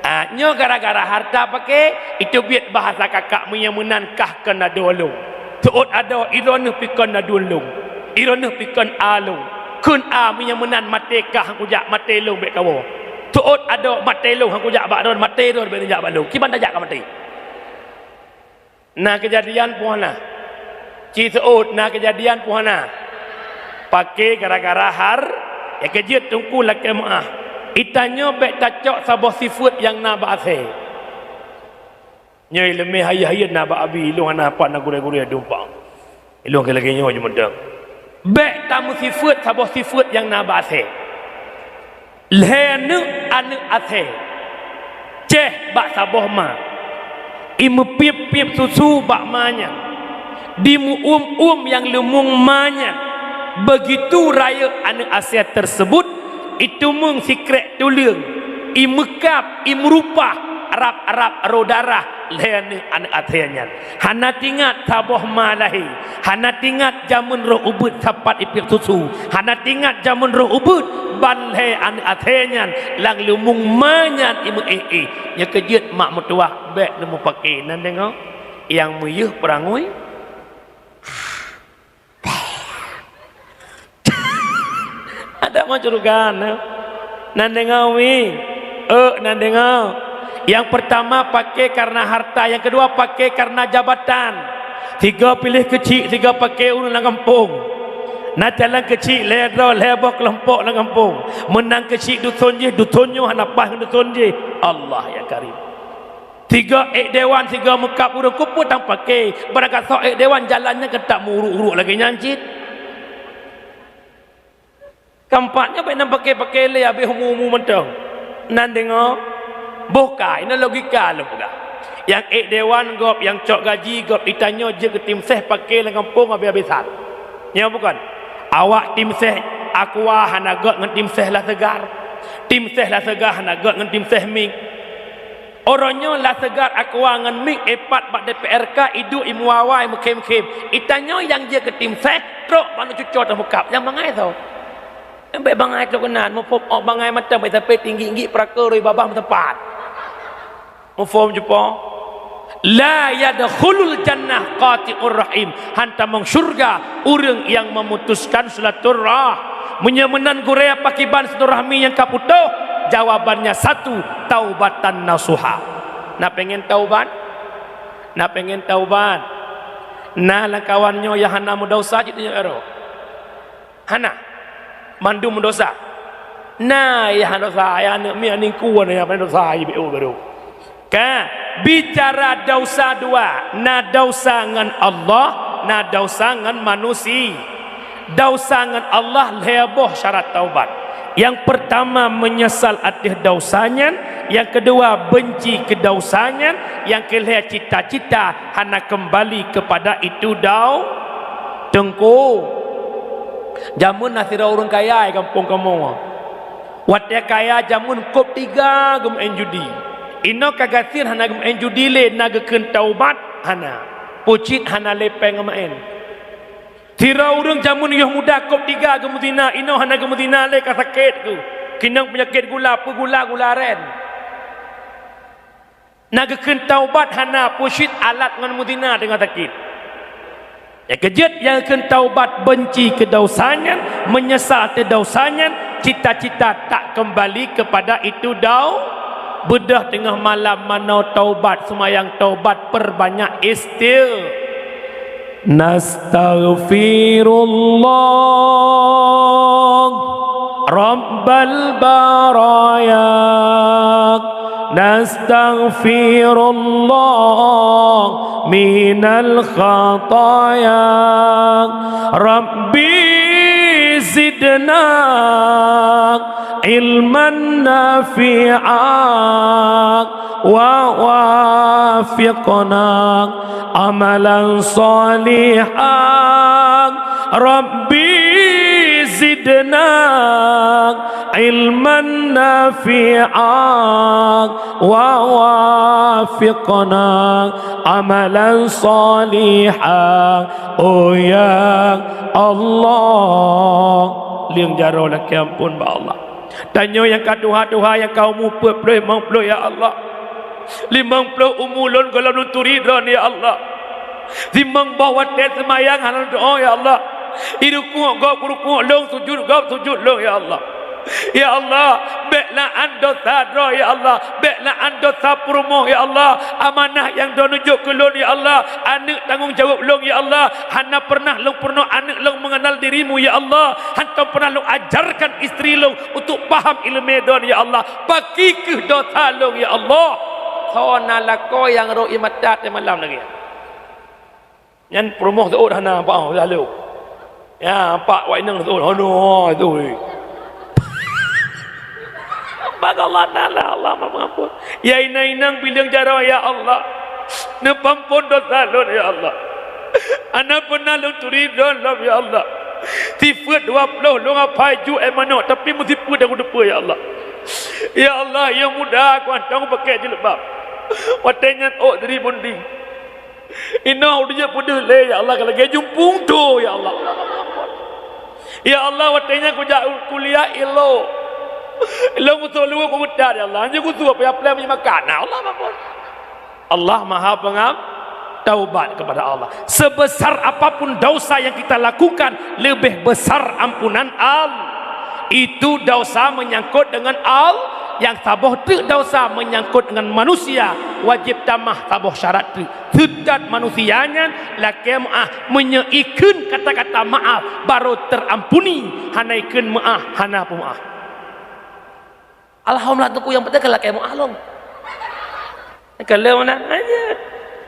Ah, nyoe gara-gara harta paké, iteubiet bahasa kakak meunyoe meunan kah kon adoe lôn. Teuôt adoe, droeneueh pi kon aduen lôn. Droeneueh pi kon a lôn. Kheun a meunyoe meunan maté kah han kujak maté lôn bék kawoe. Teuôt adoe maté lôn han kujak bak droen, maté droen bék neujak bak lôn. Kiban tajak ka maté. Na keujadian peue hana? Ci seuôt, na keujadian peue hana? Paké gara-gara har, ya keujeuet teungku lakée meuáh. Itanyoe bék tacok saboh sifeuet nyang na bak asée. Nyoe leumeh hayeu-hayeu na bak abi, ilong hana pat na gurée-gurée dumpang. Ilong lagée nyoe jimeudong. Bék tameusifeuet saboh sifeuet nyang na bak asée. Lhée aneuëk, aneuëk asée. Céh bak saboh ma. Imeupiep-piep susu bak ma nyan. Dimeuuem-uem nyang leumong ma nyan. Beugitu rayeuk aneuëk asée teuseubut, iteumeung sikrék tuleueng, imeukab, imeurupah, rab-rab roh darah lhée aneuëk, aneuëk asée nyan. Hana tingat saboh ma lahé, hana tingat jamén roh ubeuet sapat ipiep susu, hana tingat jamén roh ubeuet ban lhée aneuëk asée nyan lam leumong ma nyan imeuéh-éh. Nyoe keujeuet mak meutuwah bék neumupaké nan deungoe nyang meuyeuh peurangui. Ada mau curugan, eh? Nan deungoe, wi. Eh, nan deungoe. Yang pertama pakai karena harta, yang kedua pakai karena jabatan. Tiga pilih keuchik, tiga pakai ureuëng lam gampông. Na calon keuchik lhée droe, lhée boh keulompok lam gampông. Meunang keuchik duson jih, duson nyoe hana paih ngon duson jih. Allah ya Karim. Tiga ék dewan, tiga meukab ureuëng, keupeue tan paké? Barangkasoe ék dewan jalan nyan keutak meuuruk-uruk lagée nyan cit. Keumpat nyoe bék nan paké-paké lé habéh umu-umu mantong. Nan deungoe, boh ka, inoe logika lôn peugah. Nyang ék dewan gob, nyang cok gaji gob, itanyoe jeuet keu tim seh paké lam gampông habéh-habésan. Nyoe bukon? Awak tim seh Aqua hana göt ngon tim seh La Segar. Tim seh La Segar hana göt ngon tim seh Mik. Uroe nyoe La Segar, Aqua ngon Mik ipat bak D P R K, iduek imuwa-wa, imeukhém-khém. Itanyoe nyang jeuet keu tim seh, trok manok cucoe tameukab, nyang bangai soe? Bék bangai trok keunan, muphom ôk bangai mantong, bék sampai tinggi-tinggi, peurako roi babah meuteumpat. Muphom cupo? La yadkhulul jannah qati'ur rahim. Han tamong syurga ureuëng nyang memutuskan silaturrah. Meunyoe meunan gurée, pakriban silaturahmi nyang ka putôh? Jawabannya satu, taubatan nasuha. Na pengen taubat? Na pengen taubat? Na lam kawan nyoe nyang hana meudesya cit nyoe ero? Hana. Mandum dosa. Na yah dosa, yah aneuk miet ningku na yah dosa, ibu baru. Ka, bicara dosa dua, na dosa ngon Allah, na dosa ngon manusia. Dosa ngon Allah lhée boh syarat taubat. Yang pertama menyesal ateueh dosa nyan, yang kedua benci keu dosa nyan, yang kelhée cita-cita hana kembali kepada itu dau-, Teungku. Jameun na sidroe ureuëng kaya di gampông kamoe. Watée kaya jameun kôb tiga geumeu'en judi. Inoe ka gasien hana geumeu'en judi lé, na geukheun taubat hana. Pucit hana lé péng geumeu'en. Sidroe ureuëng jameun yoh muda kôb tiga geumeuzina, inoe hana geumeuzina lé ka sakét geuh. Keunong peunyakét gula, peugula gula aren. Na geukheun taubat hana, pucit alat ngon meuzina teungoh sakét. Nyang keujeuet nyang geukheun taubat benci keu dosa nyan, menyesal ateueh dosa nyan, cita-cita tak kembali kepada itu dau-, beudôh teungoh malam manoe taubat, seumayang taubat, perbanyak istigh-, Nastaghfirullah Rabbal baraya. Nastaghfirullah minal khataya. Rabbi zidna ilman nafi'a wa wafiqna amalan salihan. Rabbi zidna ilman nafi'a wa wafiqna amalan salihan. Oh ya Allah, lieng jaroe lakée amphon bak Allah. Tanyoe nyang ka tuha-tuha, nyang ka umu peuet ploh, limong ploh, ya Allah. Limong ploh umu lôn gohlom lôn turi Droeneuh, ya Allah. Limong boh watée seumayang hana lôn tu'oh, ya Allah. Irukuk gob kurukuk lôn, sujut gob sujut lôn, ya Allah. Ya Allah, bék la'an dosa droe, ya Allah. Bék la'an dosa peurumoh, ya Allah. Amanah nyang Droeneuh jok keu lôn, ya Allah. Aneuk tanggong jaweueb lôn, ya Allah. Hana pernah lôn peurunoe aneuk lôn meungenal diri-Mu, ya Allah. Hantom pernah lôn ajarkan istri lôn untuk paham iéleumé Droeneuh, ya Allah. Paki kheueh dosa lôn, ya Allah. Soe na lakoe nyang rhot ié mata watée malam lagée nyan? Nyan peurumoh seuôt hana, bah, lalu. Ya, pak wak inong seuôt, aduh, aduh. Bak Allah Taala, Allah Maha Pengampun. Ya inong-inong bileung jaroe, ya Allah. Neupeuamphon dosa lôn, ya Allah. Hana pernah lôn turi Droeneuh lom, ya Allah. Sifeuet dua ploh lôn hafai ju éh manok, tapi meusifeuet dan kuteupeu, ya Allah. Ya Allah, nyang muda ku hantom kupakée jilbab. Watée nyan ôk diri bunding. Inoe udeb peudeuh lé, ya Allah, ka lagée jumpung tho, ya Allah. Ya Allah, watée nyan kujak kuliah ilok. Ilok musoh luweue kubutat, ya Allah. Hana kusoe payah plan meunyoe makan. Nah, Allah mampun. Allah Maha Pengam-, taubat kepada Allah. Sebesar apapun dosa yang kita lakukan, lebih besar ampunan Allah. Itu dosa menyangkut dengan Allah, yang saboh teuk dosa menyangkut dengan manusia, wajib tamah saboh syarat teuk. Seutat manusia nyan lakée meuáh, meunyoe ikheun kata-kata maaf, baru terampuni, hana ikheun meuáh, hana peumeuáh. Alhamdulillah, Teungku, nyang penting ka lakée meuáh lom. Ka lheueh meunan aja.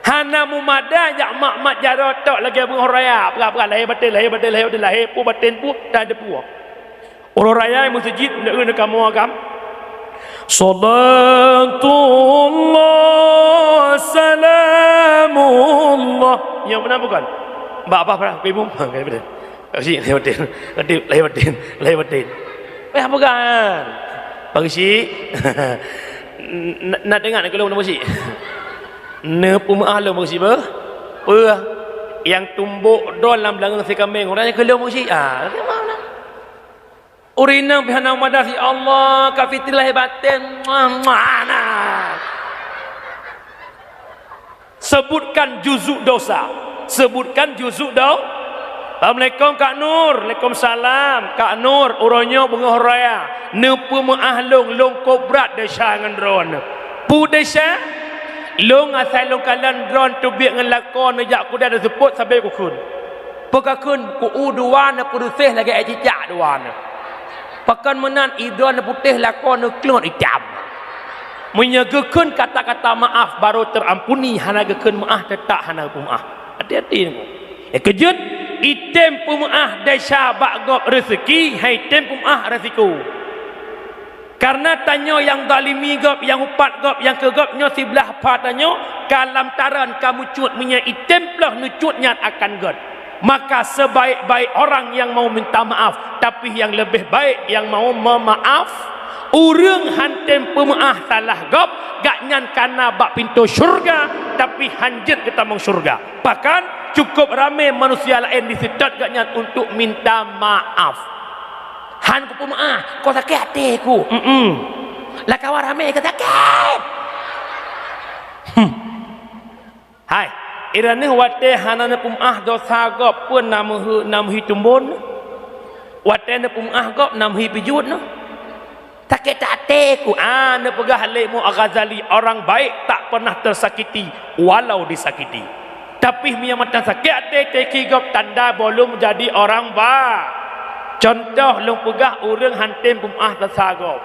Hana meumada jak mat-mat jaroe tok lagée beungoh raya, peugah-peugah lahé batén, lahé batén, lahé batén, lahé peue batén peue, dan teupeue. Uroe raya meuseujid, neu-eu neukamoe agam. Salatullah, salamullah. Nyang meunan bukan? Bak apa, bak imum? Ka lheueh batén. Ka lheueh batén. Ka lheueh batén. Ka lheueh batén. Payah peugah. Bang Syik. Na, na teuingat keu lôn, Bang Syik? Neupeumeuáh lôn, Bang Syik, beuh? Peue? Nyang tumbok droe lam beulangöng si kaméng, ureuëng nyan keu lôn, Bang Syik. Ah, Ureuëng inong pih hana meumadah, "Ya Allah, ka fitnah lahé batén." Mana? Sebutkan juzuk dosa. Sebutkan juzuk do-, Assalamualaikum, Kak Nur. Waalaikumsalam. Kak Nur, uroe nyoe beungoh raya. Neupeumeuáh lôn, lôn kobrat desya ngon droeneuh. Peue desya? Lôn asai lôn kalon droeneuh teubiet ngon lakoe neujak kuda neuseupôt sabe kukheun. Peue kakheun? Ku-u dua neuh peureuseh lagée aé cicak dua neuh. Pakon meunan idroe putéh lakoe neuklot itam. Meunyoe geukheun kata-kata maaf baru terampuni, hana geukheun maaf teutap hana geupeumaaf. Hati-hati nyoe. Nyang keujeuet, item peumaaf desya bak gob reuseuki, hai item peumaaf resiko. Karena tanyoe nyang zalimi gob, nyang upat gob, nyang keu gob nyoe siblah pha tanyoe, ka lam taran ka meucut meunyoe item ploh neucut nyan akan gét. Maka sebaik-baik orang yang mau minta maaf, tapi yang lebih baik yang mau memaaf. Ureuëng han tem peumaaf salah gob, gobnyan kana bak pintoe syurga, tapi hanjeuet geutamong syurga. Bahkan cukup ramé manusia laén diseutôt gobnyan untuk minta maaf. Han kupeumeu'ah, ko sakét até ku. Mm-mm. Lakawa ramé ka sakét. Hmm. Hai, iraneuh watée hana neupeumeu'ah dosa gob pun na meuhi, na meuhi tumbon. Watée neupeumeu'ah gob na meuhi pijuet noh. Sakét até ku, ah, neupeugah lé Imam Al-Ghazali, orang baik tak pernah tersakiti walau disakiti. Tapi meunyoe mantong sakét até teuki gob tanda bolom jadi orang ba. Contoh lôn peugah ureuëng han tem peumeu'ah dosa gob.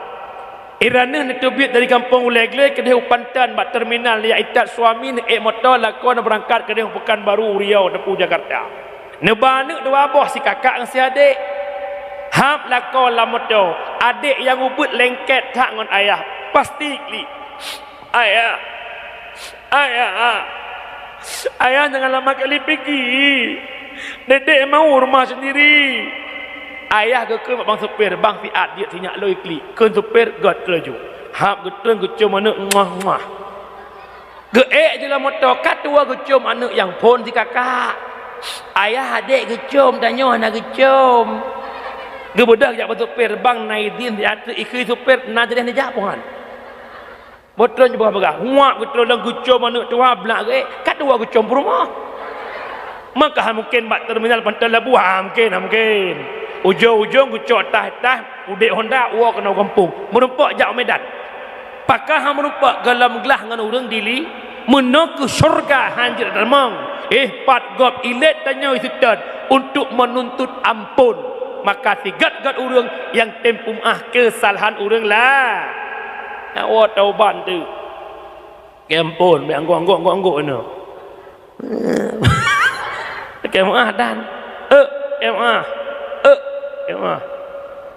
Iraneuh neuteubiet dari gampông Ulée Glé keudeh u Panton bak terminal, jak itat suami neuék moto lakoe neubeurangkat keudeh u Pekanbaru u Riau teupeu Jakarta. Neuba aneuëk dua boh, sikakak ngon siadék. Hab lakoe lam moto, adék nyang ubit lengket that ngon ayah. Pasti klik. Ayah, ayah, ayah jangan lama kali pigi. Dedek mau rumah sendiri. Ayah geukheun bak bang supir, bang siat jeuet sinyak lôi klik. Kheun supir gét keulaju. Hab geutreun geucom aneuëk muah-muah. Geuék jeulah moto, ka tuwoe geucom aneuëk nyang phon sikakak. Ayah adék geucom, tanyoe hana geucom. Geubeudôh jak bak supir, bang na idin siat, ikheun supir na jadeh neujak pohan. Boh treun jipeugah-peugah, huak geutrön lom geucom aneuëk tuha, blak geuék, ka tuwoe geucom peurumoh. Maka han mungken bak terminal Panton Labu, han mungken, han mungken. Ujong-ujong geucok tah-tah udeb Honda, woe keunoe gampông. Meurumpok jak u Medan. Pakon han meurumpok, gohlom glah ngon ureuëng Dili, meunoe keuh syeuruga han jeuet tamong. Eh, pat gob ilét tanyoe iseutôt untuk menuntut ampôn. Maka sigét-gét ureuëng nyang tem peumeu'ah keusalahan ureuëng la. Nyak woe taubat teuk. Keu ampôn, bèk anggok-anggok, anggok-anggok inoe. Keu meu'ah dan. Euk, keu meu'ah. Euk, keu meu'ah.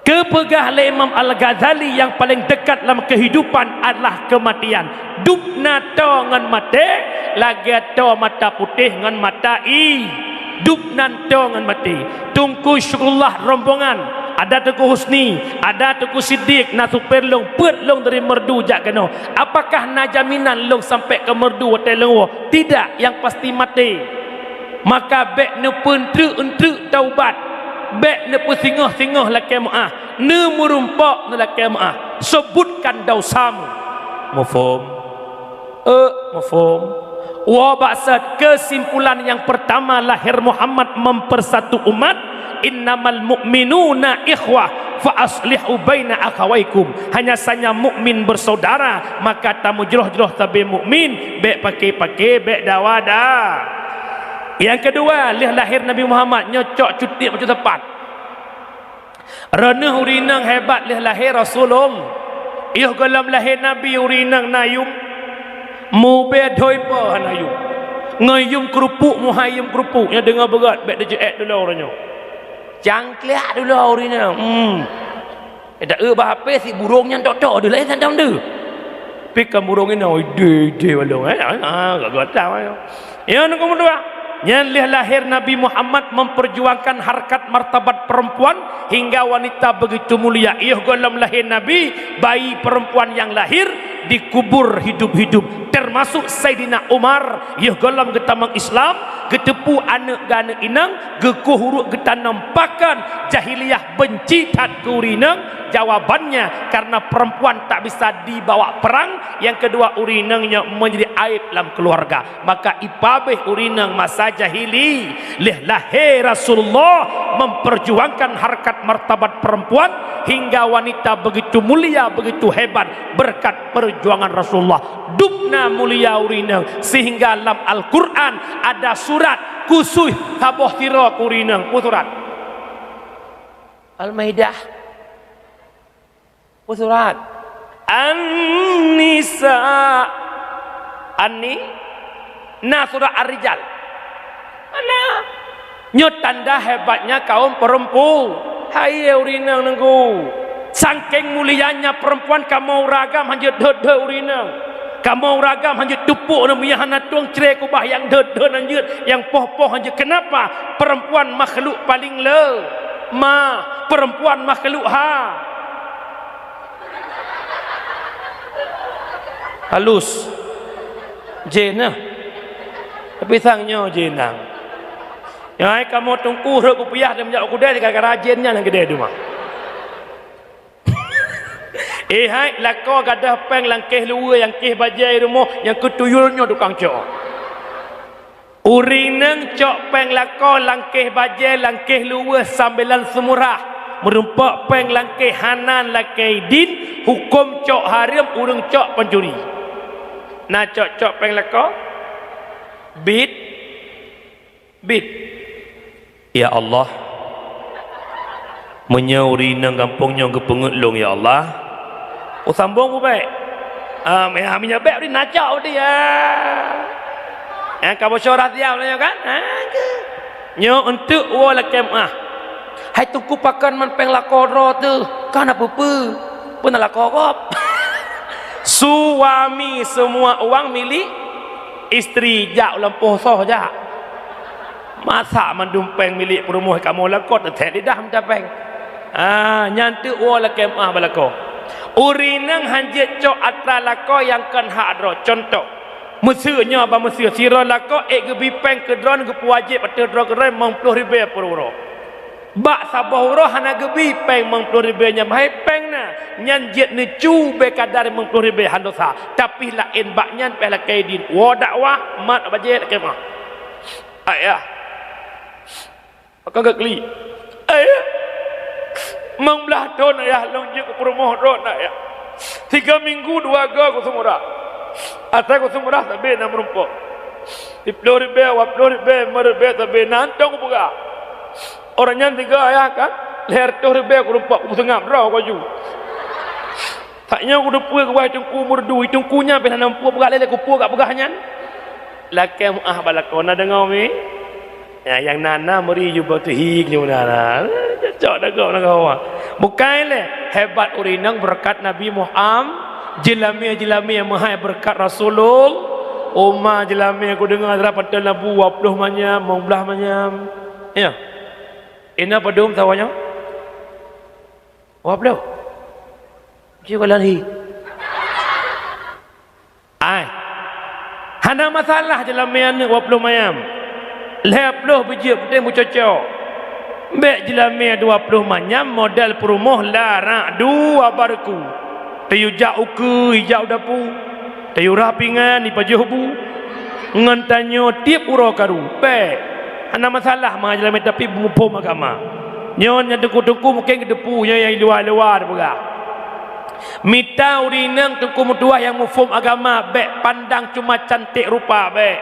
Geupeugah lé Imam Al-Ghazali, yang paling dekat lam kehidupan adalah kematian. Dub na toe ngon maté, lagèe toe mata putéh ngon mata i. Dub nan toe ngon maté. Teungku Syukurullah rombongan, ada Teungku Husni, ada Teungku Siddiq, na supir lôn, peuet lôn dari Meureudu jak keunoe. Apakah na jaminan lôn sampai keu Meureudu watèe lôn woe? Tidak, yang pasti maté. Maka bèk neupeuntreuk-euntreuk taubat, bèk neupeusingoh-singoh lakèe meu'ah, neumeurumpok neulakèe meu'ah, seubutkan dausamu. Mafhum? Eh, mafhum? Wa ba'sat, kesimpulan yang pertama lahir Muhammad mempersatu umat, "Innamal mu'minuna ikhwah, fa aslihu baina akhawaikum." Hanya saja mukmin bersaudara, maka tameujroh-jroh sabe mukmin, bèk paké-paké, bèk dawa da. Yang kedua, lheueh lahir Nabi Muhammad, nyoe cok cuti macam tepat. Reuneuh ureueng inong hebat lheueh lahé Rasulullah. Yoh gohlom lahé Nabi ureueng inong na yum. Mubé dhôi po hana yum. Ngon yum keurupuk, muhai yum keurupuk, nyoe deungoe beugöt, bèk teujeue ék dulo uroe nyoe. Cangkliak dulo ureueng inong. Hmm. Eh, dak eu bah hapé si burông nyan tok-tok deuh laén santang deuh. Pi kan burông inong, ideh-ideh balong, eh. Ah, gagah tam, eh. Ya, nunggu meutuah. Nyan lheueh lahé Nabi Muhammad memperjuangkan harkat martabat perempuan hingga wanita begitu mulia. Yoh gohlom lahé Nabi, bayi perempuan yang lahir dikubur hidup-hidup, termasuk Saidina Umar. Yoh gohlom geutamong Islam, geuteupeue aneuk geuh aneuk inong, geukueh uruek geutanom. Pakon? Jahiliyah benci that keu ureueng inong. Jawabannya, karena perempuan tak bisa dibawa perang. Yang kedua, ureueng inong nyoe menjadi aib lam keluarga. Maka ipabeh ureueng inong masa jahili. Lheueh lahé Rasulullah memperjuangkan harkat martabat perempuan hingga wanita begitu mulia, begitu hebat berkat perjuangan Rasulullah. Dub na mulia ureueng inong, sehingga lam Al-Quran ada surat khusus saboh sidroe keu ureueng inong. Peue surat? Al-Maidah. Peue surat? An-Nisa. An-Ni-, na surat Ar-Rijal. Mana? Nyoe tanda hebatnya kaum perempu-, hai ureueng inong nunggu. Sangkeng mulianya perempuan, kamoe ureueng agam hanjeuet dot-dot ureueng inong. Kamoe ureueng agam hanjeuet tupuk na miyah hana tueng, cre kubah nyang dot-dot hanjeuet, nyang poh-poh hanjeuet. Kenapa? Perempuan makhluk paling le-, ma, perempuan makhluk ha. Halus. Jén nah. Tapi sang nyoe jén nah. Nyoe hai kamoe teungku rhot kupiah dan meujak u keudè gara-gara jén nyan nyang keudè teuma. Eh hai, lakoe gadoh péng lam kéh luweue, nyang kéh bajèe rumoh, nyang keu tuyul nyoe tukang cok. Ureueng inong cok péng lakoe lam kéh bajèe, lam kéh luweue, sambilan seumurah. Meurumpok péng lam kéh hana lakèe idin, hukôm cok hareuem, ureueng cok pancuri. Na cok-cok péng lakoe? Bit? Bit? Ya Allah, meunyoe ureueng inong gampông nyoe geupeungeut lôn, ya Allah, usambông ubék. Ah, meuhami nyang bék ureueng nacok udeh, ya. Nyang ka bocoh rahsia uroe nyoe kan? Ha, ke? Nyoe eunteuk woe lakèe meu'ah. Hai teungku, pakon man péng lakoe droe teuh? Ka na peue-peue? Peue na lakoe gob? Suami semua uang milik istri, jak u lampôh soh jak. Masa mandum péng milék peurumoh kamoe lakoe teuthèe lidah mita péng. Ah, nyan teuk woe lakèe meu'ah bak lakoe. Ureueng inong hanjeuet cok atra lakoe nyang kon hak droe. Cuntoh, meuseu nyoe bak meuseu, sidroe lakoe ék geubi péng keu droeneuh geupeuwajéb ateueh droe keudroe limong ploh ribèe per uroe. Bak saboh uroe hana geubi péng limong ploh ribèe nyan, hai péng na, nyan jeuet neucue bèe kadar limong ploh ribèe, hana dosa. Tapi laén bak nyan pih lakèe idin, woe dakwah, mat bajèe lakèe meu'ah. Ayah. Maka geuklik. Ayah. Limong blah thôn ayah lôn jeuet keu peurumoh droeneuh ayah. Tiga minggu dua goe kuseumurah. Asai kuseumurah sabé na meurumpok. Siploh ribèe, dua ploh ribèe, limong ribèe sabé na, hantom kupeugah. Uroe nyan tiga ayah kan, lhèe reutôh ribèe kurumpok, kupeuseungab droe baju. Tanyoe kuteupeue geuwai teungku meureudu, teungku nyan pih hana muphom peugah lé, lé kupeue ka peugah nyan. Lakèe meu'ah bak lakoe, na deungö mi? Ya, nyang na, na meuri jubah teuhi nyoe na, na. Cocok dagoe, dagoe. Bukai lé, hebat ureueng inong beureukat Nabi Muhammad, jeulamé-jeulamé meuhai beureukat Rasulullah. Oma jeulamé kudeungö dara panton labu dua ploh manyam, limong blah manyam. Ya. Inoe padum sawa nyoe? Dua ploh. Jih balan hi. Ai. Hana masalah jeulamé aneuk dua ploh manyam. Lhèe ploh beujeuet, peunteng meucocok. Bèk jeulamé dua ploh manyam model peurumoh larak dua bareku. Tayue jak ukeue, ijak u dapu. Tayue rah pingan, ipajoh bu. Ngon tanyoe tiep uroe karu. Bèk. Hana masalah mangat jeulamé tapi beumuphom agama. Nyoe nyang teungku-teungku mungken geuteupeue nyoe nyang luwa-luwa teupeugah. Mita ureueng inong teungku meutuwah nyang muphom agama, bèk pandang cuma cantik rupa, bèk.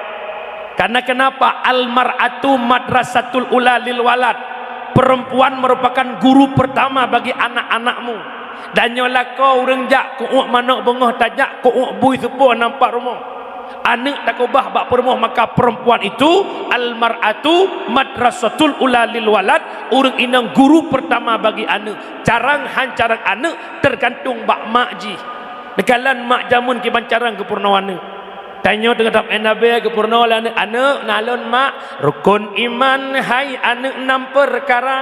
Karena kenapa? Al-mar'atu madrasatul ula lil walad. Perempuan merupakan guru pertama bagi anak-anakmu. Dan nyoe lakoe ureueng jak keu uek manök beungoh tajak keu uek bui seupôt nampak rumoh. Aneuk takeubah bak peurumoh, maka perempuan itu al-mar'atu madrasatul ula lil walad, ureueng inong guru pertama bagi aneuk. Carang han carang aneuk teugantung bak mak jih. Neukalon mak jameun kiban carang geupeurunoe aneuk. Tanyoe teungoh tapeugah nabe geupeurunoe lé aneuk, aneuk na lôn mak, rukon iman hai aneuk nam peukara.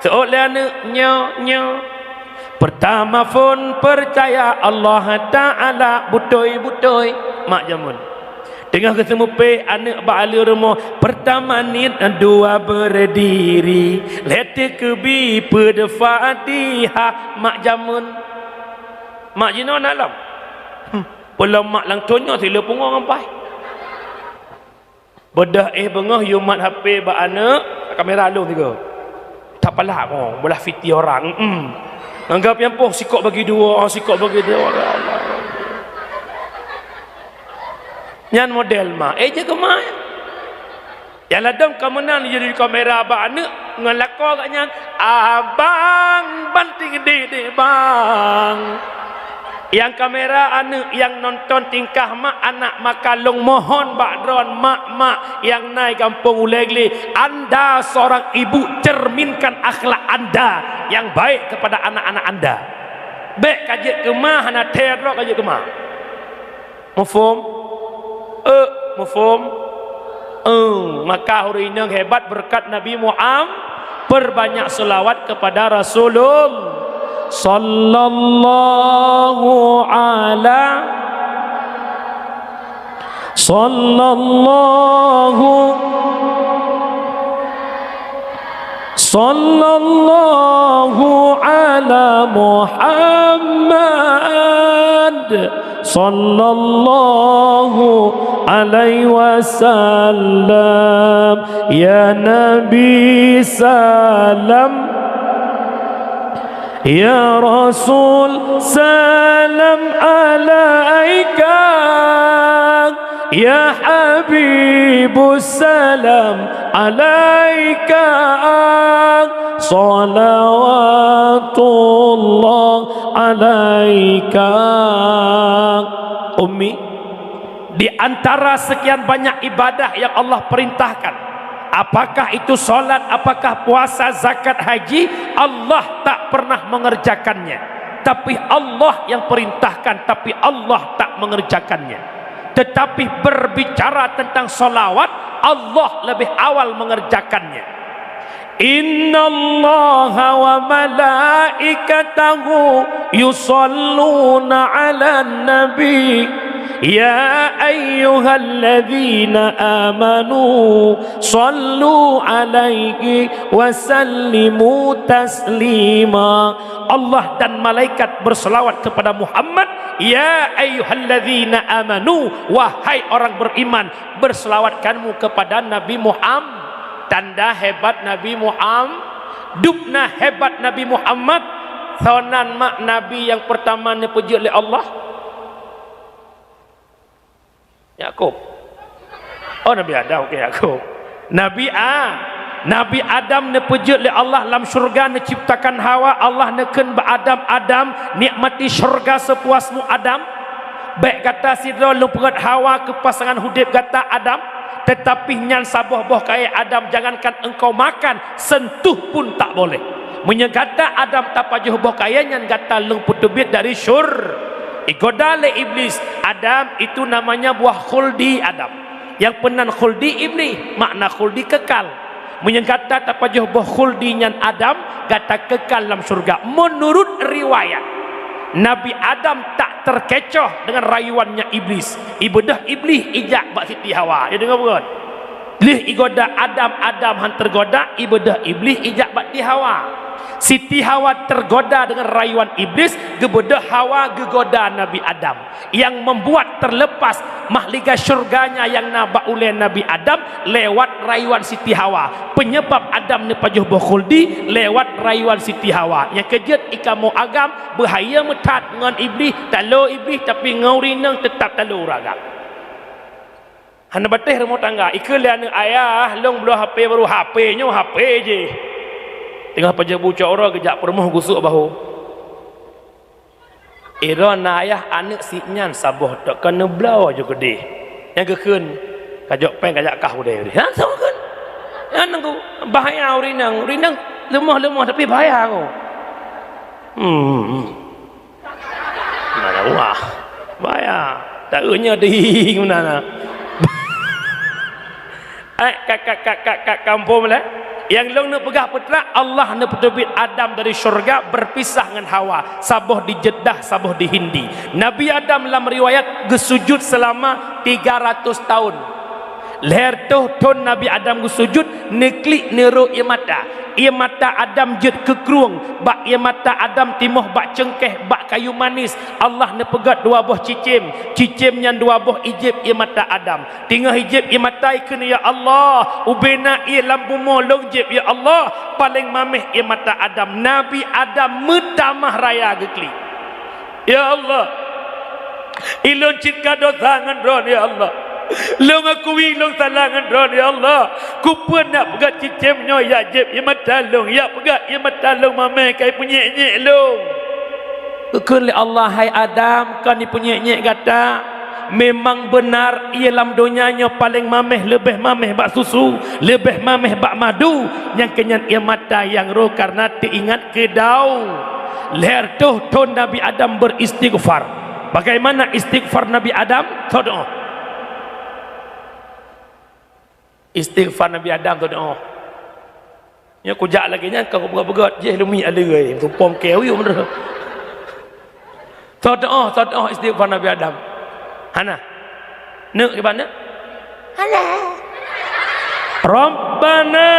Seuôt lé aneuk nyoe, nyoe. Pertama phon peucaya Allah Ta'ala beutôi-beutôi mak jameun. Teungoh geuseumeupéh aneuk bak aleue rumoh, pertama niet, dua berdiri, lhèe teuk keubi peudeuh Fatihah mak jameun. Mak jinoe na lom. Hmm. Peulom mak langsông nyoe sileue pungo ngon paih. Beudôh éh beungoh yue mat H P bak aneuk, kamera lôn sigoe. Tapalak ngon beulah fiti orang. Mm. Anggap nyang poh sikok bagi dua, sikok bagi dua. Ya Allah. Nyan model mak. Eh, jaga mak. Nyang ladôm ka meunan jadi kamera bak aneuk ngon lakoe geuh nyan. Abang banting di Deh bang. Nyang kamera aneuk, nyang nonton tingkah mak anak, maka lôn mohon bak droen mak-mak nyang na i gampông Ulèe Glé, anda seorang ibu, cerminkan akhlak anda yang baik kepada anak-anak anda. Bèk ka jeuet keu ma, hana thèe droe ka jeuet keu ma. Mafhum? Eh, mafhum? Eh, maka ureueng inong hebat berkat Nabi Muhammad, perbanyak selawat kepada Rasulullah. Sallallahu ala, sallallahu, sallallahu ala Muhammad. Sallallahu alaihi wasallam. Ya Nabi salam, ya Rasul salam alaika, ya Habibus salam alaika, salawatullah alaika. Ummi, di antara sekian banyak ibadah yang Allah perintahkan, apakah itu salat, apakah puasa, zakat, haji, Allah tak pernah mengerjakannya. Tapi Allah yang perintahkan, tapi Allah tak mengerjakannya. Tetapi berbicara tentang salawat, Allah lebih awal mengerjakannya. Innallaha wa malaikatahu yusalluna 'alan nabi. Ya ayyuhalladzina amanu sallu 'alaihi wa sallimu taslima. Allah dan malaikat berselawat kepada Muhammad. Ya ayyuhalladzina amanu, wahai orang beriman, berselawat kamu kepada Nabi Muhammad. Tanda hebat Nabi Muhammad, dubna hebat Nabi Muhammad. Soe nan mak Nabi nyang pertama neupeujeuet lé Allah? Yakub. Oh, Nabi Adam, oke, Yakub. Nabi A-, Nabi Adam neupeujeuet lé Allah lam syurga, neuciptakan Hawa. Allah neukheun bak Adam, "Adam, nikmati syurga sepuasmu, Adam. Bèk gata sidroe lôn peugöt Hawa keu pasangan udép gata, Adam. Tetapi nyan saboh boh kayèe, Adam, jangankan engkau makan, sentuh pun tak boleh. Meunyoe gata, Adam, tapajoh boh kayèe nyan, gata lôn peuteubiet dari syur-." Igoda lé Iblis, "Adam, itu namanya buah khuldi, Adam." Nyang peunan khuldi Iblis, makna khuldi kekal. Meunyoe gata tapajoh boh khuldi nyan, Adam, gata kekal lam syurga. Menurut riwayat, Nabi Adam tak terkecoh dengan rayuannya Iblis. Ibeudôh Iblis ijak bak Siti Hawa. Ya, deungö buet. Lheueh igoda Adam, Adam han tergoda, ibeudôh Iblis ijak bak Siti Hawa. Siti Hawa tergoda dengan rayuan Iblis, geubeudôh Hawa geugoda Nabi Adam. Yang membuat terlepas mahligai syurganya nyang na bak ulèe Nabi Adam lewat rayuan Siti Hawa. Penyebab Adam neupajoh boh khuldi lewat rayuan Siti Hawa. Nyang keujeuet ikamoe agam, beuhayeu meuthat ngon Iblis, talo Iblis, tapi ngon ureueng inong teutap talo ureueng agam. Hana batéh rumoh tangga. Ikheun lé aneuk, "Ayah, lôn bloe H P baru." "H P nyoe H P jih." Teungoh pajoh bu cot uroe geujak peurumoh gusok bahô. Droeneuh na ayah aneuk sit nyan saboh tok, ka neubloe ju keudeh. Nyang geukheun, "Kajok péng, kajak kah udeh." Langsung kheun. Nyan nangku, bahaya ureueng inong. Ureueng inong leumoh-leumoh tapi bahaya ko. Hmm, hmm. Mana wah. Bahaya. Tak nyoe ding mana. Eh, ka, ka, ka, ka, ka kampung lah. Nyang lôn neupeugah peutrak, Allah neupeuteubiet Adam dari syurga, berpisah ngon Hawa, saboh di Jeddah, saboh di Hindi. Nabi Adam lam riwayat geusujud selama tiga ratus tahun. Lhèe reutôh thôn Nabi Adam geusujud, neuklik neurôk ié mata. Ié mata Adam jeuet keu krueng, bak ié mata Adam timoh bak ceungkèh, bak kayu manis. Allah neupeugöt dua boh cicém, cicém nyan dua boh ijép ié mata Adam. Teungoh ijép ié mata ikheun, "Ya Allah, ubé na ié lam bumoe lôn jép, ya Allah." Paléng maméh ié mata Adam. Nabi Adam meutamah raya geuklik. "Ya Allah, ulôn cit ka dosa ngon Droen, ya Allah. Lôn akui lôn salah ngon Droen, ya Allah. Keupeue na peugöt cicém nyoe jak jép ié mata lôn, jak peugöt ié mata lôn maméh ka ipeunyék-nyék lôn." Geukheun lé Allah, "Hai Adam, kon ipeunyék-nyék gata. Memang beunar, ie lam donya nyoe paleng maméh, leubeh maméh bak susu, leubeh maméh bak madu, nyang keunyan ie mata nyang rhot kareuna teuingat keu daun." Lhèe reutôh thon Nabi Adam beristighfar. Bagaimana istighfar Nabi Adam? Soe teu'oh. Istighfar Nabi Adam, soe teu'oh. Nyoe kujak lagèe nyan ka kupeugöt-peugöt, jih lumi aleue, tumpom keu uyuem tu. Soe teu'oh, soe teu'oh istighfar Nabi Adam. Hana. Neuk iban neuk? Hana. Rabbana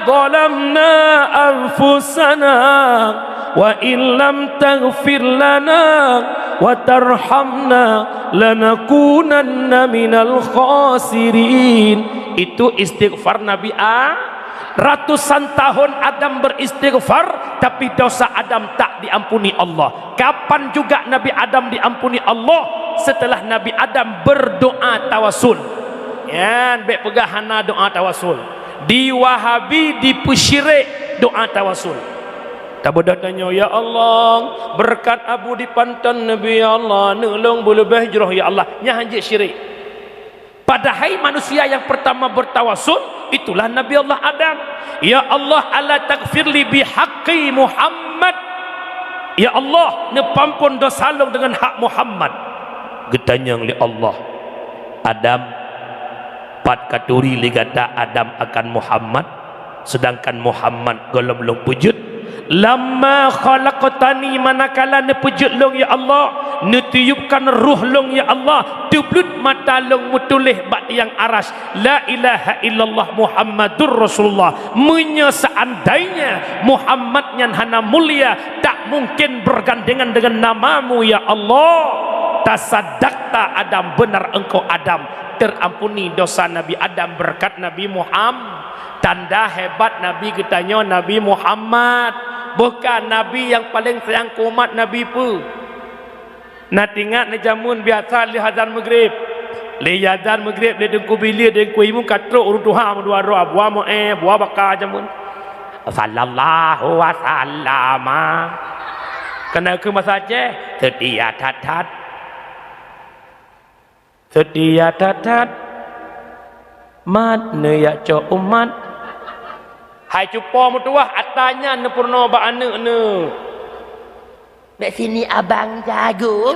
zalamna anfusana wa illam taghfir lana wa tarhamna lanakunanna minal khasirin. Itu istighfar Nabi A. Ratusan tahun Adam beristighfar, tapi dosa Adam tak diampuni Allah. Kapan juga Nabi Adam diampuni Allah? Setelah Nabi Adam berdoa tawasul. Nyan, bèk peugah hana doa tawasul. Di Wahabi dipeusyirik doa tawasul. Tabeudôh tanyoe, "Ya Allah, beureukat Abu Dipanton Nabi, ya Allah, neulông beuleubeh jroh, ya Allah." Nyan hanjeuet syirik. Padahai manusia yang pertama bertawasul itulah Nabi Allah Adam. "Ya Allah, ala taghfirli bihaqqi Muhammad." "Ya Allah, neupeuampon dosa lông deungon hak Muhammad." Geutanyong lé Allah, "Adam, pat katuri lé gata Adam akan Muhammad?" Seudangkan Muhammad gohlom lôn peujeuet. "Lamma khalaqtani," manakala neupeujeuet lôn, ya Allah, neutiyubkan roh lôn, ya Allah, teubleuet mata lôn meutuléh bak tiang aras, "La ilaha illallah Muhammadur Rasulullah." Meunyoe seandainya Muhammad nyan hana mulia, tak mungkin bergandengan dengan namamu, ya Allah. Tasadakta Adam, benar engkau Adam. Terampuni dosa Nabi Adam berkat Nabi Muhammad. Tanda hebat Nabi geutanyoe Nabi Muhammad. Bukan Nabi nyang paleng sayang keu umat Nabi peue. Na teuingat neujameun biasa lheueh azan Maghrib. Lheueh azan Maghrib, lé Teungku Bilie, Teungku Imum ka trok ureueng tuha meudua droe, buah meu'èh, buah baka jameun. Sallallahu wasallama. Keuneuk keu masa Aceh, seutia that-that. Seutia that-that, mat neujak cok umat. Hai cupo meutuwah, ata nyan neupeurunoe bak aneuk neuh. Bèk sini abang jago.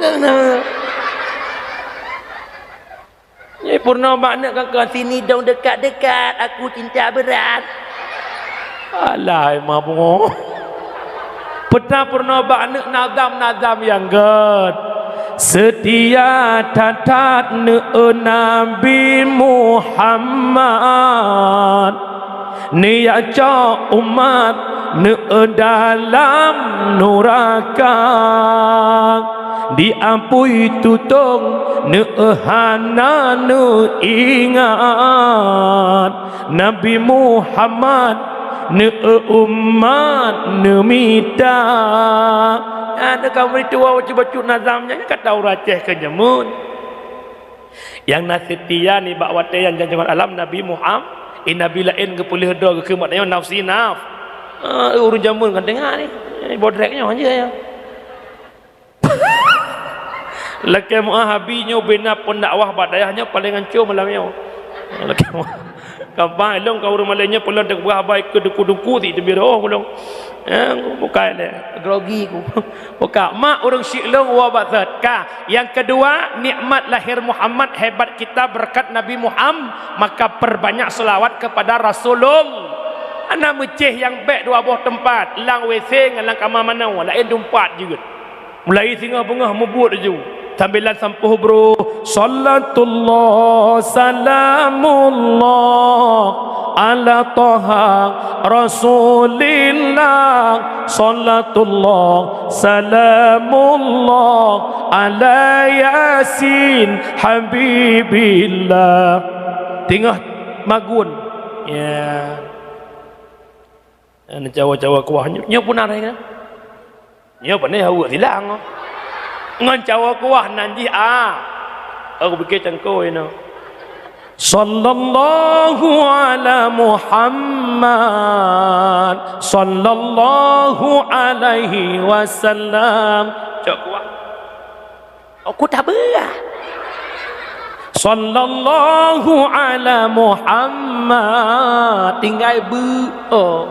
Nyan peurunoe bak aneuk keu, "Sini dong dekat-dekat, aku cinta berat." Alah, mabuk. Peue tapeurunoe bak aneuk nazam-nazam nyang gèt. Seutia that-that neuh Nabi Muhammad, neujak cok umat neuh dalam nuraka. Diapui tutong neuh hana neuingat. Nabi Muhammad neuh umat neumita. Nyan ka meurituwa bacut-bacut nazam nyan, ka tau ureueng Aceh keu jameun. Nyang na seutia nibak watèe nyan, jangan alam Nabi Muhammad, eh, Nabi laén geupeuleuh droe geukheun bak tanyoe nafsi naf. Ah, ureueng jameun kan teuingat ni. Eh, bodrek nyoe je ya. Lakèe meu'ah Abi nyoe bina pendakwah bak dayah nyoe paleng hancô malam nyoe. Lakèe meu'ah. Kaban lôn ka ureueng malèe nyoe peulon teupeugah bai keu duku-duku ti teubiroh ulôn. Eh, bukai lé, grogi ku. Buka, mak ureueng syik lôn wa bak that. Ka, yang kedua, nikmat lahir Muhammad hebat kita berkat Nabi Muhammad, maka perbanyak selawat kepada Rasulullah. Hana meucéh nyang bèk dua boh teumpat, lam W C ngon lam kama manoe, laén teumpat jeuet. Mulai singoh beungoh mubuet laju, sambilan sampôh brôh. Salatullah, salamullah, ala Toha Rasulillah. Salatullah, salamullah, ala Yasin Habibillah. Teungoh magun. Ya. Neucawa-cawa kuah nyoe, nyoe pun aré kan? Nyoe pandai haweuek silang. Ngon cawa kuah nan jih, ah. Aku pikir cangkôi nyoe. Sallallahu ala Muhammad, sallallahu alaihi wasallam. Cok kuat. Oh, ku tabeuah. Sallallahu ala Muhammad. Tinggai beu, oh.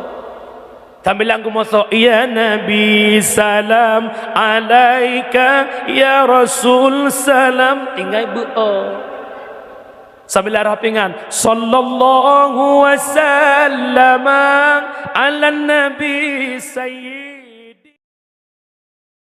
Sambilan geumosoe, "Ya Nabi, salam alaika, ya Rasul, salam." Tinggai beu, oh. Sambilan roh pingan, "Sallallahu wasallama ala Nabi Sayyid."